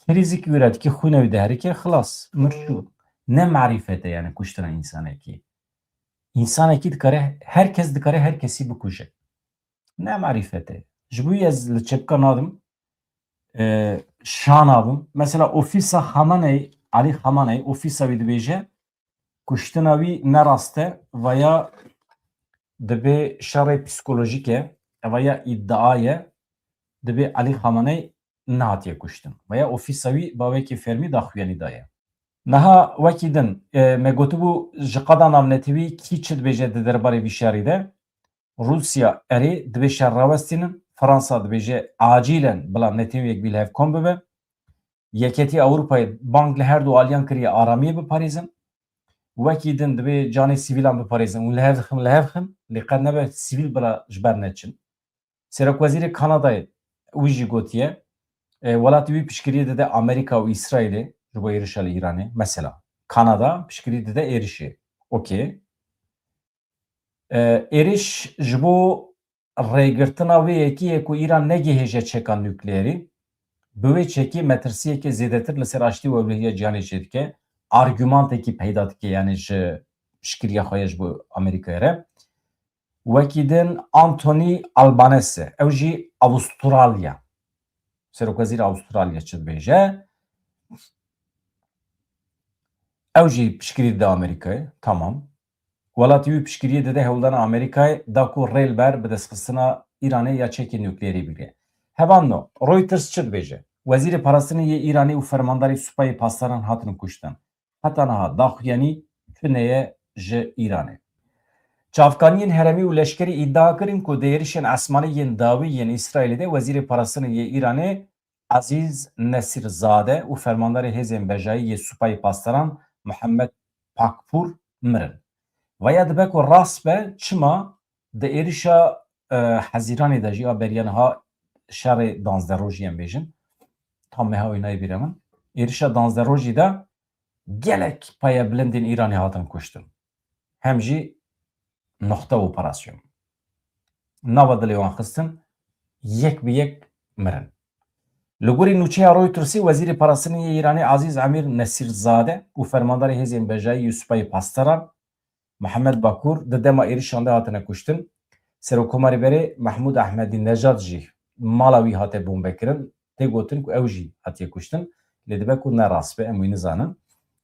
Krîzikî wî re dikî, xwîna wî diherike, xilas, mir çû. Ne marîfet e yani kuştina însanekî. Însanekî dikare, her kes dikare her kesî bikuje. Ne marîfet e. Ji bo wî ez li çepika nadim, e, şa nabim. Mesela ofîsa Xameney, Elî Xameney, ofîsa wî dibêje, kuştina wî ne rast e, veya dibe şerê psîkolojîk e, veya îdia ye, dibe Elî Xameney nehatiye kuştin. Veya ofîsa wî bawekî fermî daxuyanî daye. Niha wekî din, e, me gotibû ji qada navnetewî kî çi dibêje di derbarê vî şerî de? Rûsya erê dibê şer rawestînin, Fransa dibêje acîlen bila Netewên Yekbûyî li hev kom bibe. Yeketî Ewropayê bang li her du aliyan kiriye aramiyê biparêzin. Wekî din dibê canê sivîlan biparêzin û li hev dixin, li hev xin, lê qet nebe sivîl bila ji ber neçin. Serokwezîrê Kanadayê wî jî gotiye, e, welatê wî piştgiriyê dide Amerîka û Îsraîlê ji bo êrişa li Îranê. Mesela, Kanada piştgirî dide êrişê. Okey. E, êriş ji bo rêgirtina wê yekê ye ku Îran negihêje çeka nukleerî. Bi wê çekê metirsiyeke zêdetir li ser aştî û ewlehiya cîhanê çêdike. Argumentekî peyda dike, yani ji piştgiriya xwe ya ji bo Amerîkayê re. Wekî din Anthony Albanese, ew jî Avustralya. Serokwezîr Avustralya çi dibêje? Ew jî piştgirî dide Amerîkayê. Tamam. Welatî wî piştgiriyê dide hewldana Amerîkayê da ku rê li ber bidestxistina Îranê ya çekê nukleerî bigire. Hevalno, Reuters çi dibêje? Wezîrê Parastinê yê Îranê û fermandarê Supayê Pasdaran hatin kuştin. Heta niha daxuyanî tune ye ji Îranê. Çavkaniyên herêmî û leşkerî îdia kirin ku di êrişên esmanî yên dawî yên Îsraîlê de Wezîrê Parastinê yê Îranê Ezîz Nesîrzade û fermandarê hêzên bejayî yê Supayê Pasdaran Muhammed Pakpûr mirin. Veya dibe ku rast be, çima di êrişa, e, Hezîranê de jî a beriya niha şerê danzdeh rojî em bêjin, tam meha wî nayê bîra min. Êrişa danzdeh rojî de gelek payebilindên Îranê hatin kuştin. Hem jî noxte operasyon. Nava dilê wan xistin, yek bi yek mirin. Li gorî nûçeya Reutersê, Wezîrê Parastinê yê Îranê Azîz Emîr Nesîrzade û Fermandarê Hêzên Bejayî yê Supayê Pasteran Mihemed Bakur di dema êrişan de hatine kuştin. Serokkomarê berê Mehmûd Ehmedî Nejad jî mala wî hate bombekirin. Tê gotin ku ew jî hatiye kuştin. Lê dibe ku ne rast be, em wî nizanin.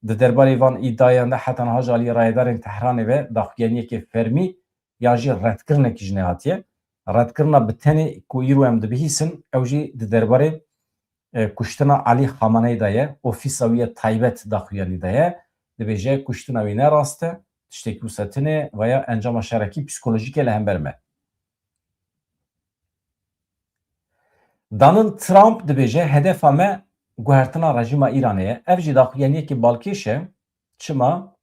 Di derbarê van îdiayan de heta niha ji aliyê rayedarên Tehranê ve daxuyaniyekê fermî yan jî redkirinekî ji nehatiye. Redkirina bi tenê ku îro em dibihîsin, ew jî di derbarê, e, kuştina Elî Xamaneyî de ye, ofîsa wî ya taybet daxuyanî de ye. Dibêje, kuştina wî ne rast e, tiştekî wisa tune, veya encama şerekî psîkolojîk e li hember me. Donald Trump dibêje, hedefa me guhertina rejîma Îranê ye. Ev jî daxuyaniyekî balkêş e. Çima?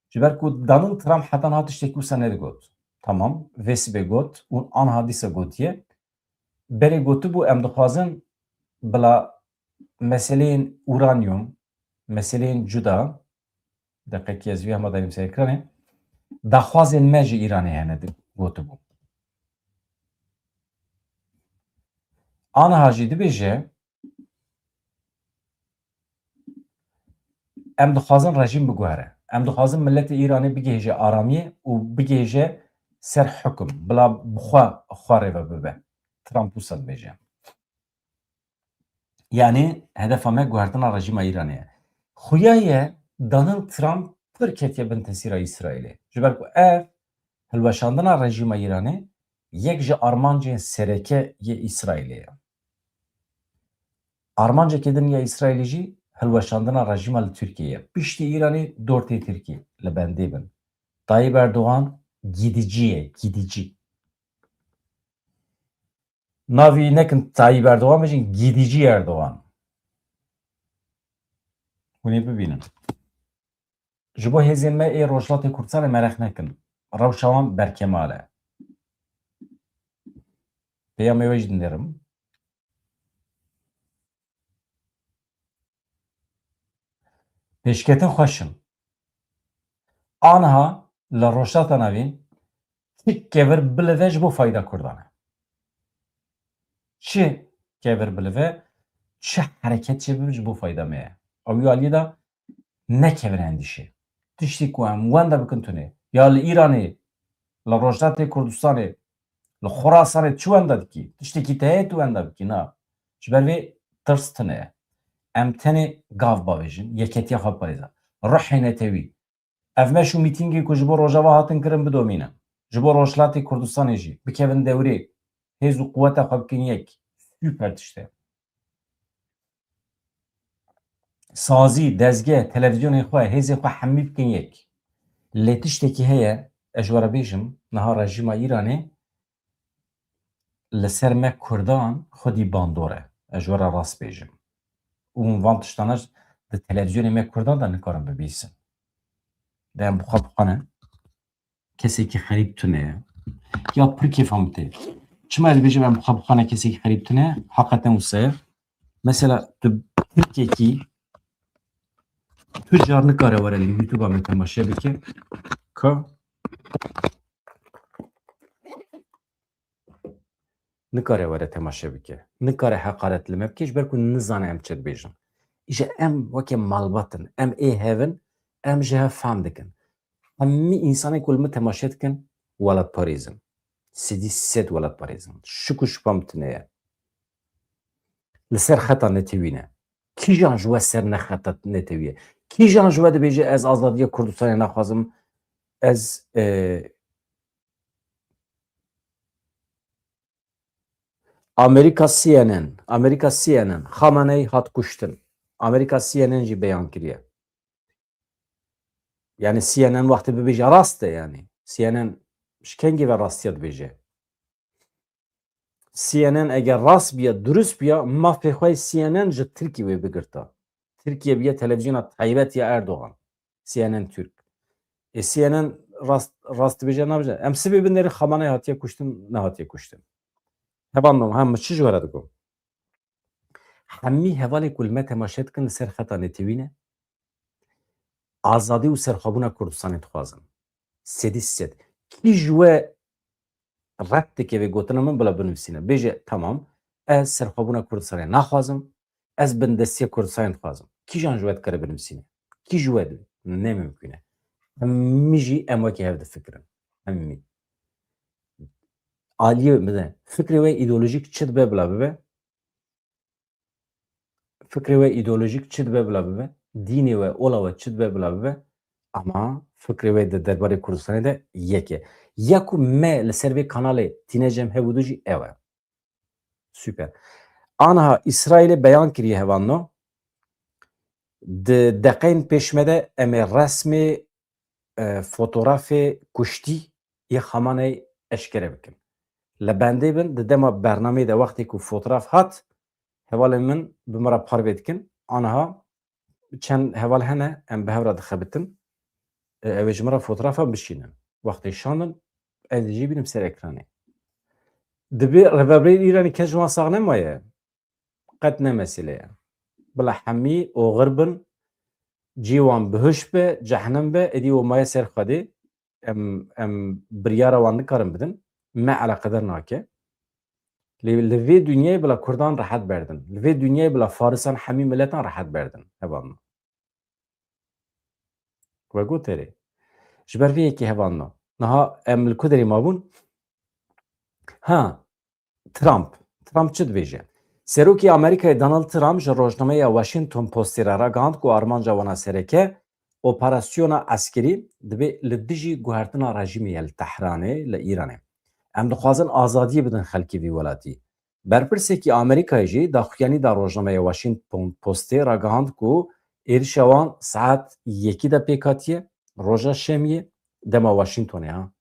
Ji ber ku Donald Trump heta niha tiştekî wisa nedigot. Tamam, vê sibê got û anha dîsa gotiye. Berê gotibû, em dixwazin bila meseleyên uranyum, meseleyên cuda, deqekî ez vî hema dayîm ser ekranê, daxwazên me ji Îranê hene, di-, gotibû. Aniha jî dibêje, em dixwazin rejîm biguhere. Em dixwazin miletê Îranê bigihêje aramiyê û bigihêje ser hukum. Bila bi xwe, xwe rê ve bibe. Trump wisa dibêje. Yanî hedefa me guhertina rejîma Îranê ye. Xuya ye Donald Trump pir ketiye bin tesîra Îsraîlê. Ji ber ku ev hilweşandina rejîma Îranê yek ji armancên sereke yê Îsraîlê ye. Armancekê din ya Îsraîlê jî hilweşandina rejîma li Tirkiyê ye. Piştî Îranê dor tê Tirkî li bendê bin. Tayyip Erdogan gidicî ye, gidicî. Navî nekin Tayyip Erdogan, bêjin gidicî Erdogan. Hûn ê bibînin. Ji bo hêzên me ê Rojhilatê Kurdistanê mereq nekin. Rewşa wan berkemal e. Peyamê we jî dinêrim. Pêşketin xweş in. Aniha li Rojhilata Navîn çi kevir bilive ji bo fayda Kurdan e. Çi kevir bilive, çi hereket çêbibe ji bo fayda me ye. Ew ya aliyê de ne kevir endîşe. Tiştê ku em wenda bikin tune. Ya li Îranê, li Rojhilatê Kurdistanê, li Xurasanê çi wenda dikî? Tiştekî te heye tu wenda bikî? Na. Ji ber vê tirs tune ye. Em tenê gav bavêjin, yeketiya xwe biparêzin. Ruhê netewî. Ev meş û mîtîngê ku ji bo Rojava hatin kirin bidomînin. Ji bo Rojhilatê Kurdistanê jî. Bikevin dewrê. Hêz û quweta xwe bikin yek. Super tişt e. Sazî, dezgeh, televîzyonên xwe, hêzên xwe hemî bikin yek. Lê tiştekî heye, ez ji we re bêjim, niha rejîma Îranê li ser me Kurdan xwedî bandor e. Ez ji we re rast bêjim. Û hûn van tiştana di televîzyonê me Kurdan de nikarin bibîsin. De em bi xwe bixwanin. Kesekî xerîb tune ye. Ya pir kêfa min tê. Çima ez dibêjim em bi xwe bixwanin kesekî xerîb tune ye? Heqeten wisa ye. Mesela tu Tirkekî tu car nikare were li YouTube-a me temaşe bike. Ka nikare were temaşe bike. Nikare heqaret li me bike, ji ber ku nizane em çi dibêjin. Îja em weke malbat in, em ê hev in, em ji hev fam dikin. Hemî însanên ku li min temaşe dikin, welatparêz in. Sedî sed welatparêz in. Şik û şupa min tune ye. Li ser xeta netewî ne. Kîjan ji we ser ne xeta netewî ye? Kîjan ji we dibêje ez azadiya Kurdistanê naxwazim, ez, e, Amerîka C N N, Amerîka C N N, Xameneî hat kuştin. Amerîka C N N jî beyan kiriye. Yani C N N wextê bibêje rast e yani. C N N ji kengê ve rastiya dibêje. C N N eger rast biya, durust biya, mafê xwe C N N ji Tirkî wê bigirta. Tirkiye biye televîzyona taybet ya Erdogan. C N N Türk. E, C N N rast, rast dibêje, nabêje. Em sibê binêrin Xameneî hatiye kuştin, nehatiye kuştin. Hevalno, hem min çi ji we re digo? Hemî hevalê ku li me temaşe dikin li ser xeta netewî ne. Azadî û serxwebûna Kurdistanê dixwazin. Sedî sed. Kî ji we red dike vê gotina min, bila binivîsîne. Bêje, temam, ez serxwebûna Kurdistanê naxwazim, ez bindestiya Kurdistanê dixwazim. Kîjan ji we dikare binivîsîne? Kî ji we dibê? Ne mimkûn e. Hemî jî em wekî hev difikirin. Hemî. Aliyê, fikrê we îdeolojîk çi dibe bila bibe? Fikrê we îdeolojîk çi dibe bila bibe, dînê we, ola we çi dibe bila bibe, ama fikrê we di derbarê Kurdistanê de yek e. Ya ku me li ser vê kanalê tîne cem hev û du jî ew e. Super. Aniha Îsraîlê beyan kiriye hevalno, di deqeyên pêş me de em ê resmê, e, fotografê kuştî yê Xamaney eşkere bikin. Li bendê bin, di dema bernameyê de wextê ku fotoğraf hat, hevalên min bi min re parve dikin. Aniha çend heval hene, em bi hev re dixebitin. E, ew ê ji min re fotoğrafa bişînin. Wextê şandin, ez ê jî bînim ser ekranê. Dibê rêveberên Îranê kes ji wan sax nemaye. Qet ne mesele ye. Bila hemî oxir bin, cî wan bihuş be, cehnem be, êdî û maye ser Xwedê. Em, em biryara wan nikarin bidin. Me eleqedar nake. Lê li vê dinyayê bila Kurdan rehet berdin. Li vê dinyayê bila Farisan hemî miletan rehet berdin. Hevalno. We got erê. Ji ber vê yekê hevalno. Niha em li ku derê mabûn? Ha, Trump. Trump çi dibêje? Serokê Amerîkayê Donald Trump ji rojnameya Washington Postê re ragihand ku armanca wana sereke operasyona eskerî dibe li dijî guhertina rejîmê ye li Tehranê, li Îranê. Em dixwazin azadiyê bidin xelkê vî welatî. Berpirsekî Amerîkayê jî daxuyanî da rojnameya Washington Postê ragihand ku êrişa wan saet yekî de pêk hatiye, roja şemiyê, dema Washingtonê ha.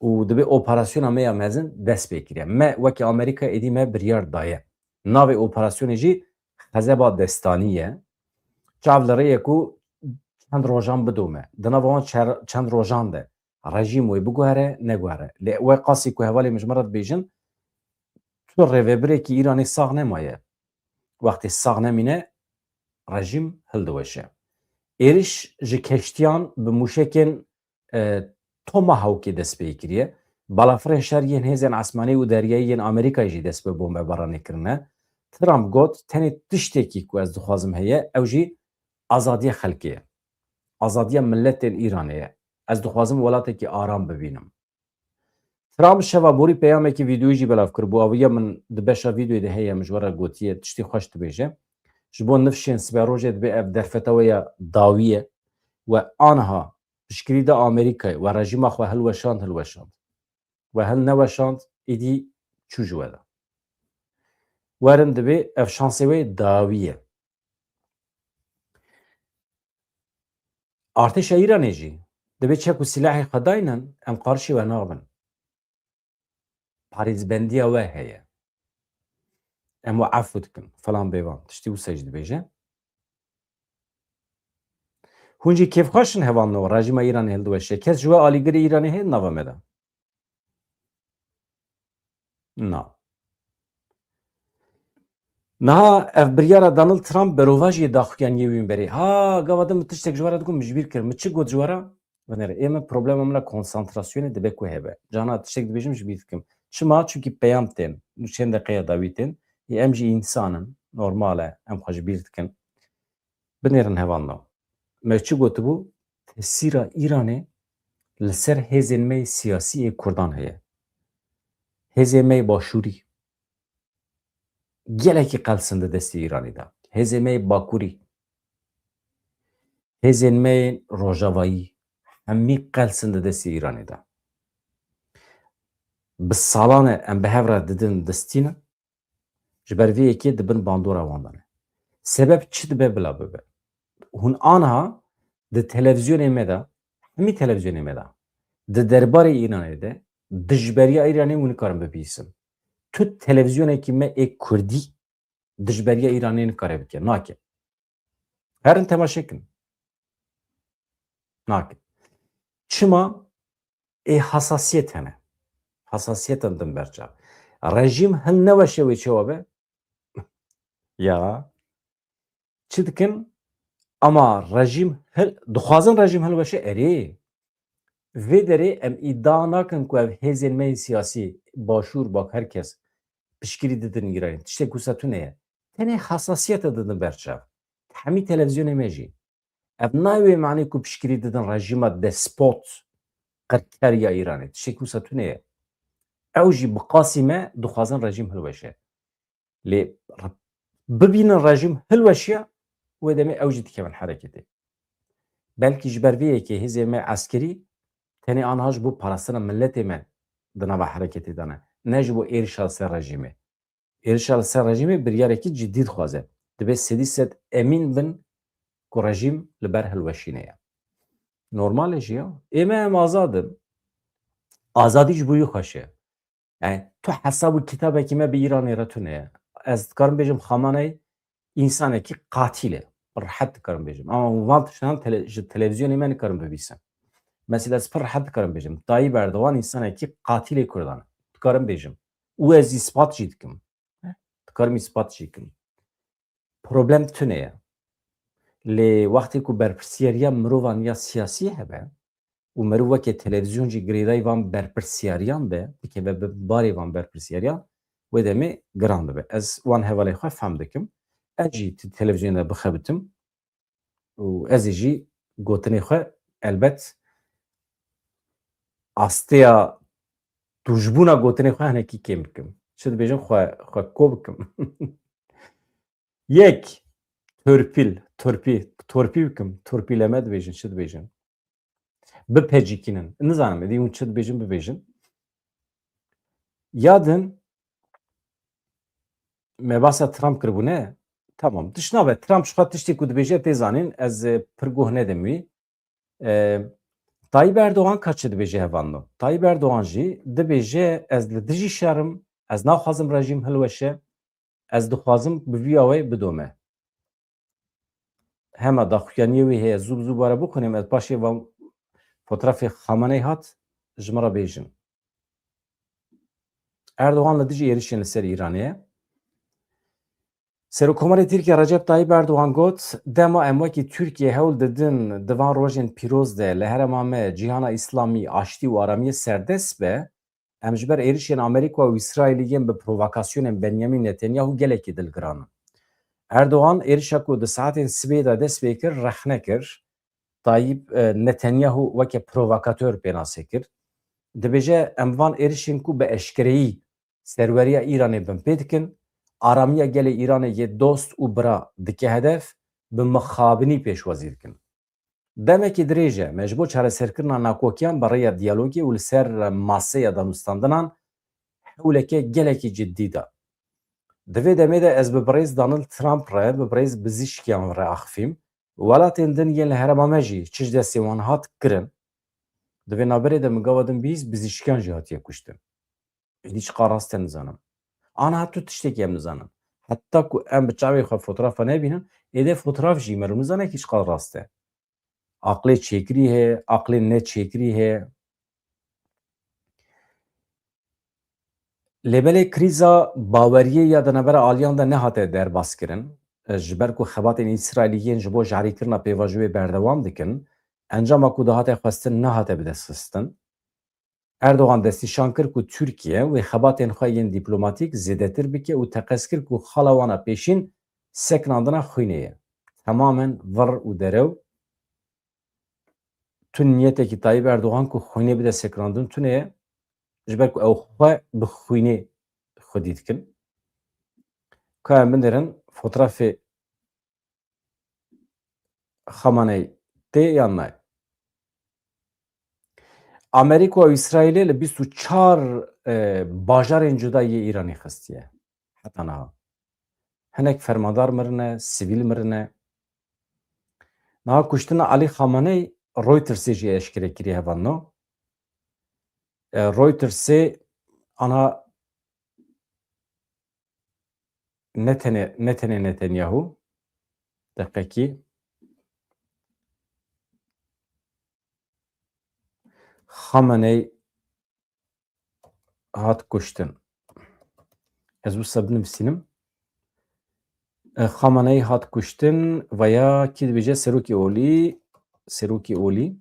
Û dibê operasyona me ya mezin dest pê kiriye. Me wekî Amerîka êdî me biryar daye. Navê operasyonê jî Xezeba Destanî ye. Çav li rê ye ku çend rojan bidome. Di nava wan çer-, çend rojan de rejîm wê biguhere, neguhere. Lê wê qasî ku hevalê min ji min re dibêjin, tu rêvebirekî Îranê sax nemaye. Wextê sax nemîne, rejîm hildiweşe. Êriş ji keştiyan bi mûşekên, e, Tomahawkê dest pê kiriye. Balafirên şer yên hêzên esmanî û deryayî yên Amerîkayê jî dest bi bombebaranê kirine. Trump got, tenê tiştekî ku ez dixwazim heye, ew jî azadiya xelkê ye. Azadiya miletên Îranê ye. Ez dixwazim welatekî aram bibînim. Trump şeva borî peyamekî vîdeoyî jî belav kiribû. Aviya min di beşa vîdeoyê de heye, min ji we re gotiye, tiştî xweş dibêje. Ji bo nifşên sibe rojê dibê ev derfeta we ya dawî ye. We aniha piştgirî da Amerîkayê, we rejîma xwe hilweşand, hilweşand. We hil neweşand, êdî çû ji we de. Werin dibê ev şansê we dawî ye. Artêşa Îranê jî dibê çek û silahê xwe daynin, em qarşî we naxivin. Parêzbendiya we heye. Em we efû dikin. Filan bêvan. Tiştî wisa jî dibêje. Hûn jî kêfxweş in hevalno, rejîma Îranê hildiweşe. Kes ji we alîgirê Îranê heye di nava me de? Na. Niha ev biryara Donald Trump berovajiyê daxuyaniyê wî berê. Ha, gava din min tiştek ji we re digot, min ji bîr kir. Min çi got ji we re? Binêre, ê min problema min a konsantrasyonê dibe ku hebe. Cana tiştek dibêjim ji bîr dikim. Çima? Çimkî peyam tên. Nûçên deqeya dawî tên. Ê em jî însan in. Normal e. Em xwe ji bîr dikin. Binêrin hevalno. Me çi gotibû? Tesîra Îranê li ser hêzên me yê siyasî ê Kurdan heye. Hêzên me yê Başûrî gelekî qels in di destê Îranê de. Hêzên me yê Bakurî, hêzên me yê Rojavayî, hemî qels in di destê Îranê de. Bi salan e em bi hev re didin, distînin. Ji ber vê yekê di bin bandora wan de ne. Sebeb çi dibe bila bibe? Hûn aniha di televîzyonê me de, hemî televîzyonê me de, di derbarê Îranê de dijberiya Îranê hûn nikarin bibihîsin. Tu televîzyonekî me ê Kurdî dijberiya Îranê nikare bike. Nake. Herin temaşe kin. Nake. Çima? Ê hasasiyet hene. Hasasiyetan din berçav. Rejîm hin neweşe wê çawa be? Ya. Çi dikin? Ama rejîm hil-, dixwazin rejîm hilweşe, erê. Vê derê em îdia nakin ku ev hêzên me yên siyasî, başûr, bak, her kes piştgirî didin Îranê. Tiştê ku wisa tune ye. Tenê hesasiyete didin ber çav. Hemî televîzyonê me jî. Ev nayê wê manê ku piştgirî didin rejîma despot, qirker ya Îranê. Tiştê ku wisa tune ye. Ew jî bi qasî me dixwazin rejîm hilweşe. Lê r-, bibînin rejîm hilweşiya, wê demê ew jî dikevin hereketê. Belkî ji ber vê yekê hêzên me eskerî tenê anha ji bo parastina miletê me di nava hereketê de ne. Ne ji bo êrişa li ser rejîmê. Êrişa li ser rejîmê biryarekî cidî dixwaze. Divê sedî sed emîn bin ku rejîm li ber hilweşînê ye. Normal e jî ya. Ê me em azad in. Azadî ji bo wî xweş e. Yani tu hesab û kitabekî me bi Îranê re tune ye. Ez dikarim bêjim Xameney însanekî qatîl e. Bi rehet dikarim bêjim. Ama van tiştan tele-, ji televîzyonê me nikarim bibîsim. Mesela ez pir rehet dikarim bêjim. Tayyip Erdogan însanekî qatîlê Kurdan e. Dikarim bêjim. Û ez îspat jî dikim. Dikarim îspat jî bikim. Problem tune ye. Lê wextê ku berpirsiyariya mirovan ya siyasî hebe û meriv weke televîzyon jî girêdayî van berpirsiyariyan be, bikeve bi barê van berpirsiyariyan, wê demê giran dibe. Ez wan hevalê xwe fehm dikim. Ez jî di televîzyonê de bixebitim û ez ê jî gotinê xwe elbet asteya tûjbûna gotinê xwe hinekî kêm bikim. Çi dibêjin xwe, xwe ko bikim. Yek, torpîl, torpî, torpî bikim, torpîleme dibêjin, çi dibêjin? Bipecikînin. Nizanim, êdî hûn çi dibêjin, bibêjin. Ya din, me basa Trump kiribû, ne? Tamam. Tişt nabe. Trump ji xwe tiştê ku dibêje tê zanîn, ez, e, pir guh nedim wî. E, Tayyip Erdogan ka çi dibêje hevalno? Tayyip Erdogan jî dibêje, ez li dijî şer im, ez naxwazim rejîm hilweşe, ez dixwazim bi vî awayî bidome. Hema daxuyaniyê wî heye, zû bi zû bare bixwînim, ez paşê van fotrafê Xameney hat, ji min re bêjin. Erdogan li dijî êrişên li ser Îranê ye. Serokkomarê Tirkiye Recep Tayyip Erdogan got, dema em wekî Tirkiye hewl didin di van rojên pîroz de li herêma me, cîhana Îslamî, aştî û aramiyê serdest be, em ji ber êrişên Amerîka û Îsraîlî yên bi provokasyonên Benyamin Netanyahu gelekî dilgiran in. Erdogan êrişa ku di saetên sibê de dest pê kir, rexne kir. Tayyip, e, Netanyahu weke provokator pênasê kir. Dibêje, em van êrişên ku bi eşkereyî serweriya Îranê binpê dikin, aramiya gelê Îranê yê dost û bira dike hedef, bi mixabinî pêşwazî dikin. Demekî dirêj e, me ji bo çareserkirina nakokiyan bi rêya diyalogê û li ser maseya danûstandinan hewleke gelekî ciddî da. Di vê demê de ez bi birêz Donald Trump re, bi birêz Pizîşkiyan re axifîm. Welatên din yên li herêma me jî çi ji destê wan hat kirin. Di vê navberê de min gava din bihîst, Pizîşkiyan jî hatiye kuştin. Êdî çiqas rast e nizanim. Ana tu tiştekî em nizanin. Heta ku em bi çavê xwe fotografa nebînin, êdî fotoğraf jî meriv nizane kî çiqas rast e. Aqlê çêkirî heye, aqlê neçêkirî heye. Lê belê krîza baweriyê ya di navbera aliyan de nehate derbas kirin. Ji ber ku xebatên Îsraîlî yên ji bo jarîkirina pêvajoyê berdewam dikin, encama ku dihate xwestin nehate bidestxistin. Erdogan destnîşan kir ku Tirkiye wê xebatên xwe yên dîplomatîk zêdetir bike û teqez kir ku xala wan a pêşîn sekinandina xwînê ye. Temamen vir û derew. Tu niyetekî Tayyip Erdogan ku xwînê bide sekinandin tune ye, ji ber ku ew xwe bi xwînê xwedî dikin. Ka em binêrin, fotoğrafê Xameney tê yan nayê? Amerîka û Îsraîlê li bîst û çar, e, bajarên cuda yê Îranê xistiye. Heta niha. Hinek fermandar mirine, sivîl mirine. Niha kuştina Alî Xameney Reutersê jî eşkere kiriye hevalno. E, Reutersê ana ne tenê, ne tenê Netanyahu, deqekî, Xameney hat kuştin. Ez wisa binivîsînim. E, Xameneî hat kuştin veya kî dibêje serokê olî, serokê olî.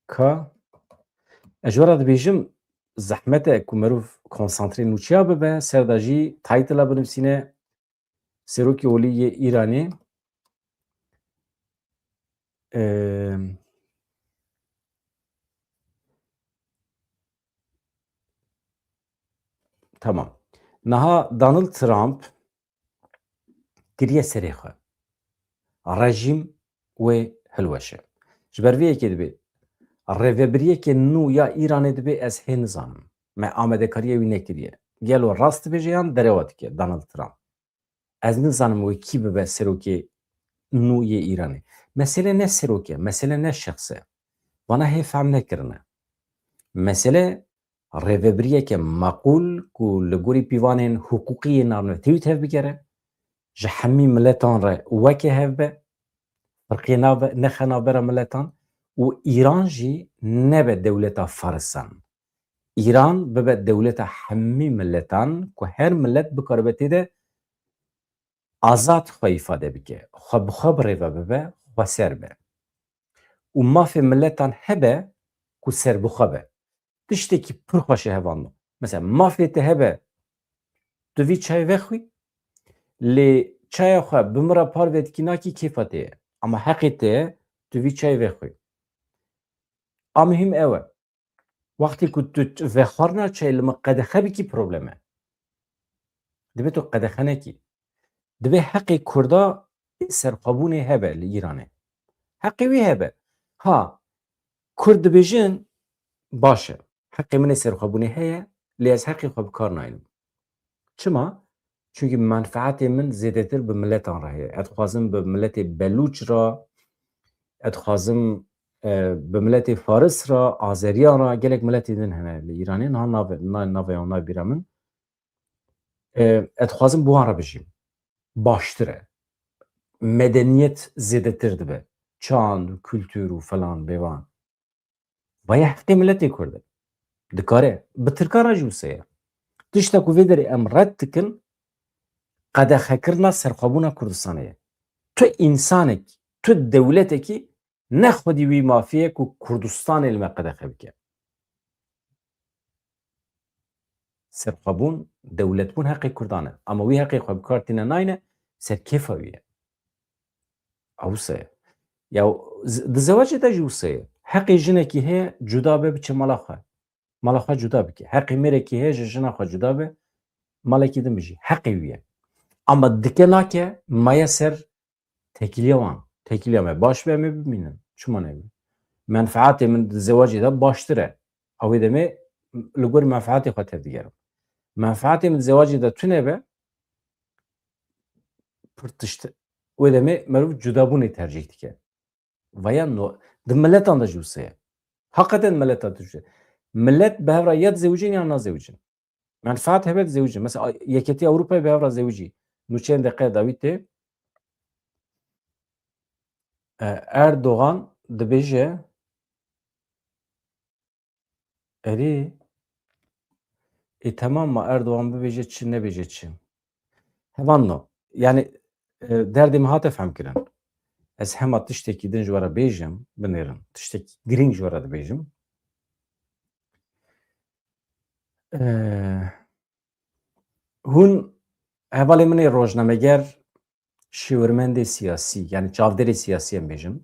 Ka ez ji we re dibêjim, zehmet e ku merov konsantrê nûçeya bibe, ser de jî taytila binivîsîne, serokê olî yê Îranê. Em, Tamam. Niha Donald Trump kiriye serê xwe. Rejîm wê hilweşe. Ji ber vê yekê dibê rêvebiriyeke nû ya Îranê dibê ez hê nizanim. Me amadekariya wî nekiriye. Gelo rast dibêje yan derewa dike Donald Trump? Ez nizanim wê kî bibe serokê nû yê Îranê. Mesele ne serok e, mesele ne şexs e. Vana hê fehm nekirine. Mesele rêvebiriyeke meqûl ku li gorî pîvanên hiqûqî yên navnetewî tevbigere, ji hemî miletan re weke hev be, firqê nabe, nexe navbera miletan û Îran jî nebe dewleta farisan. Îran bibe dewleta hemî miletan ku her milet bikaribe tê de azad xwe îfade bike, xwe bi xwe bi rêve bibe, xweser be. Û mafê miletan hebe ku serbixwe be. Tiştekî pir xweş e hevalno. Mesela mafê te hebe, tu vî çayê vexwî, lê çaya xwe bi min re parve dikî nakî kêfa te ye. Ama heqê te ye, tu vî çayê vexwî. A muhîm ew e. Wextê ku tu t-, vexwarina çayê li min qedexe bikî problem e. Divê tu qedexe nekî. Divê heqê Kurda ê serxwebûnê hebe li Îranê. Heqê wî hebe. Ha, Kurd dibêjin, baş e. Heqê min ê serxwebûnê heye, lê ez heqê xwe bi kar naynim. Çima? Çunkî menfaetê min zêdetir bi miletan re heye. Ez dixwazim bi miletê Belûç re, ez dixwazim, e, bi miletê Faris re, Azeriyan re, gelek miletê din hene li Îranê. Niha nave, na-, navê wan nayê bîra min. E, ez dixwazim bi wan re bijîm. Baştir e. Medeniyet zêdetir dibe. Çand û kultur û falan bêvan. Vaya heqê miletê Kurd e. Dikare. Bi Tirkan re jî wisa ye. Tişta ku vê derê em red dikin, qedexekirina serxwebûna Kurdistanê ye. Tu însanek, tu dewletekî ne xwedî wî mafê ye ku Kurdistanê li me qedexe bike. Serxwebûn, dewletbûn heqê Kurdan e. Ama wî heqê xwe bi kar tîne nayne, ser kêfa wî ye. Ew wisa ye. Ya z-, di zewacê de jî wisa ye. Heqê jinekî heye cuda be biçe mala xwe. Mala xwe cuda bike. Heqê mêrekî heye ji jina xwe cuda be, malekî din bijî. Heqê wî ye. Ama dike nake, maye ser tekiliya wan. Tekiliya me baş be, em ê bimînin. Çima ne? Menfaatê min di zewacê de baştir e. Ew ê demê li gor menfaatê xwe tevdigerim. Menfaatê min di zewacê de tune be, pir tişt. Wê demê merov cudabûnê tercîh dike. Vaya no, di miletan de jî wisa ye. Heqeten miletan de jî wisa ye. Milet bi hev re ya dizewicin ya nazewicin. Menfaat hebe dizewicin. Mesela Yeketiya Ewropayê bi hev re zewicî. Nûçeyên deqeya dawî tê. E, Erdogan dibêje, erê, ê, temam ma Erdogan bibêje çi, nebêje çi. Hevalno, yani, e, derdê min hate fehmkirin. Ez hema tiştekî din ji we re bêjim, binêrin. Tiştekî girîng ji we re dibêjim. E, hûn hevalê min ê rojnameger, şêwirmendê siyasî, yani çavdêrê siyasî em bêjin,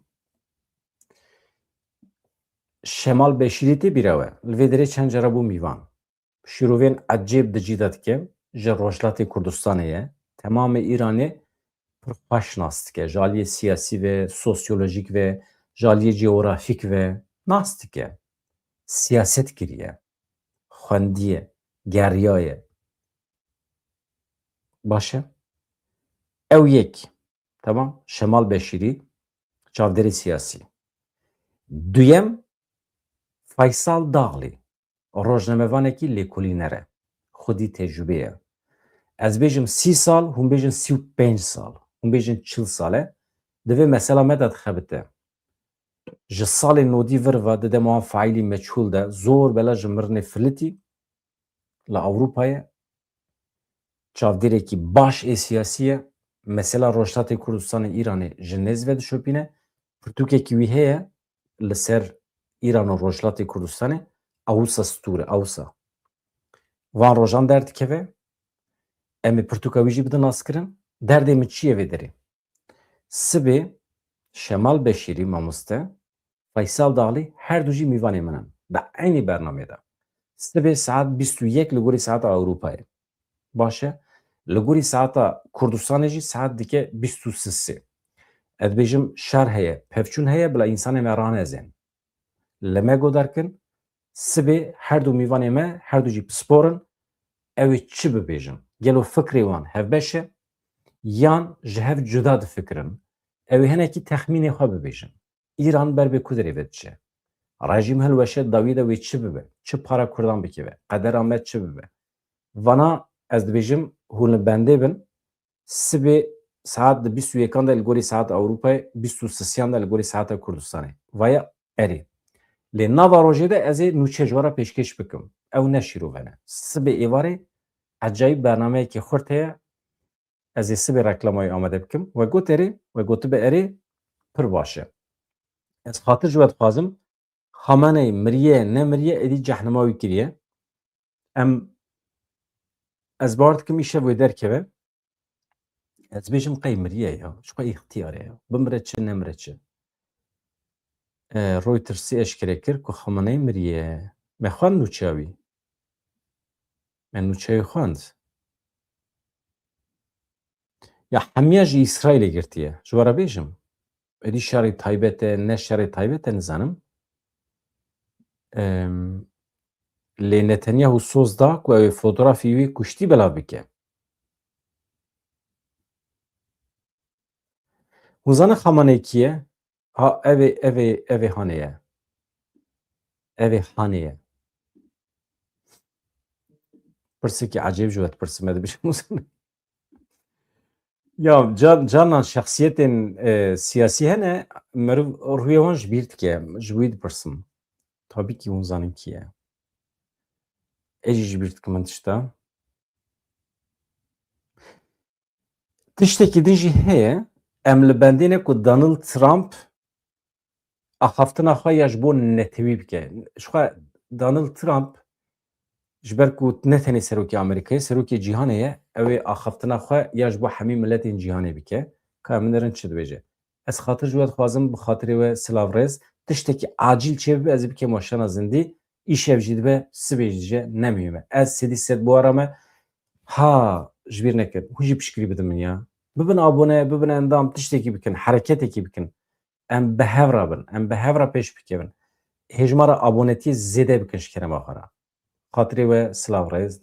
Şemal Beşîrî tê bîra we. Li vê derê çend cara bû mîvan. Şîrovên ecêb di cî de dike, ji Rojhilatê Kurdistanê ye. Temamê Îranê pir xweş nas dike. Ji aliyê siyasî ve, sosyolojîk ve, ji aliyê coğrafîk ve nas dike. Siyaset kiriye. Xwendiye. Geriyaye. Baş e. Ew yek. Tamam. Şemal Beşîrî, çavdêrê siyasî. Duyem, Faysal Dağlî, rojnamevanekî lêkolîner e. Xwedî tecrûbê ye. Ez bêjim sî sal, hûn bêjin sî û pênc sal, hûn bêjin çil sal e. Di vê mesela me de dixebite. Ji salê nodî vir ve di dema wan faîlî meçhûl de zor bela ji mirinê filitî li Ewropayê. çavdêrekî baş ê siyasî ye. Mesela Rojhilatê Kurdistanê Îranê ji nêz ve dişopîne. Pirtûkekî wî heye li ser Îran û Rojhilatê Kurdistanê. Ewsa stûr e, ewsa. Van rojan derdikeve. Em ê pirtûka wî jî bidin naskirin. Derdê min çi ye vê derê? Sibê Şemal Beşîrî mamoste, Feysel Dağlî her du jî mîvanê min in. Di eynî bernameyê de. Sibê saet bîst û yek li gorî saeta Ewropayê. Baş e. Li gorî saeta Kurdistanê jî saet dike bîst û sisê. Ez dibêjim şer heye, pevçûn heye, bila însanê me ranezên. Li me godar kin, sibê her du mîvanê me, her du jî pispor in, ew ê çi bibêjin? Gelo fikrê wan hevbeş e, yan ji hev cuda difikirin? Ew ê hinekî texmînê xwe bibêjin. Îran ber bi ku derê ve diçe? Rejîm hilweşe dawî de wê çi bibe? Çi para Kurdan bikeve? Qedera me çi bibe? Vana ez dibêjim hûn li bendê bin, sibê saet di bîst û yekan de li gorî saeta Ewropayê, bîst û sisiyan de li gorî saeta Kurdistanê. Vaya erê. Lê nava rojê de ez ê nûçe ji we re pêşkêş bikim. Ew ne şîrove ne. Sibê êvarê ecayîb bernameyekî xurt heye. Ez ê sibê reklama wî amade bikim. We got erê, we gotibe erê, pir baş e. Ez xatir ji we dixwazim, Xameneî miriye, nemiriye, êdî cehnima wî kiriye. Em, ez bawer dikim îşev wê derkeve. Ez bêjim qey miriye ya, ji xwe îxtiyar e ya. Bimire çi, nemire çi. E, Reutersî eşkere kir ku Xameneî miriye. Me xwend nûçeya wî. Me nûçeya wî xwend. Ya hemiya ji Îsraîlê girtiye. Ji we re bêjim. Êdî şerê taybet e, ne şerê taybet e, nizanim. Em, lê Netanyahu soz da ku ew ê fotografî wî kuştî belav bike. Hûn zanin Xameneî kî ye? Ha, ev ê, ev ê, ev ê Hanê ye. Ev ê Hanê ye. Pirsekî ecêb ji we dipirsim, ez dibêjim hûn zanin. Ya, can, canan şexsiyetên, e, siyasî hene, meriv rûyê wan ji bîr dike, ji wî dipirsim. Tabî kî hûn zanin kî ye. Ez jî ji bîr dikim hin tişta. Tiştekî din jî heye, em li bendê ne ku Donald Trump axaftina xwe ya ji bo netewî bike. Ji xwe Donald Trump ji ber ku ne tenê serokê Amerîkayê, serokê cîhanê ye, ew ê axaftina xwe ya ji bo hemî miletên cîhanê bike. Ka min derin çi dibêje? Ez xatir ji we dixwazim, bi xatirê we silav rêz, tiştekî acîl çêbibe, ez ê bikim weşana zindî, îşev jî dibe, sibê jî dibe, ne muhîm e. Ez sedî sed bi we re me, ha, ji bîr nekin, hûn jî piştgirî bidin min ya. Bibin abone, bibin endam, tiştekî bikin, hereketekî bikin. Em bi hev re bin, em bi hev re pêş bikevin. Hêjmara abonetiyê zêde bikin ji kerema xwe re. Xatirê we silav rêz.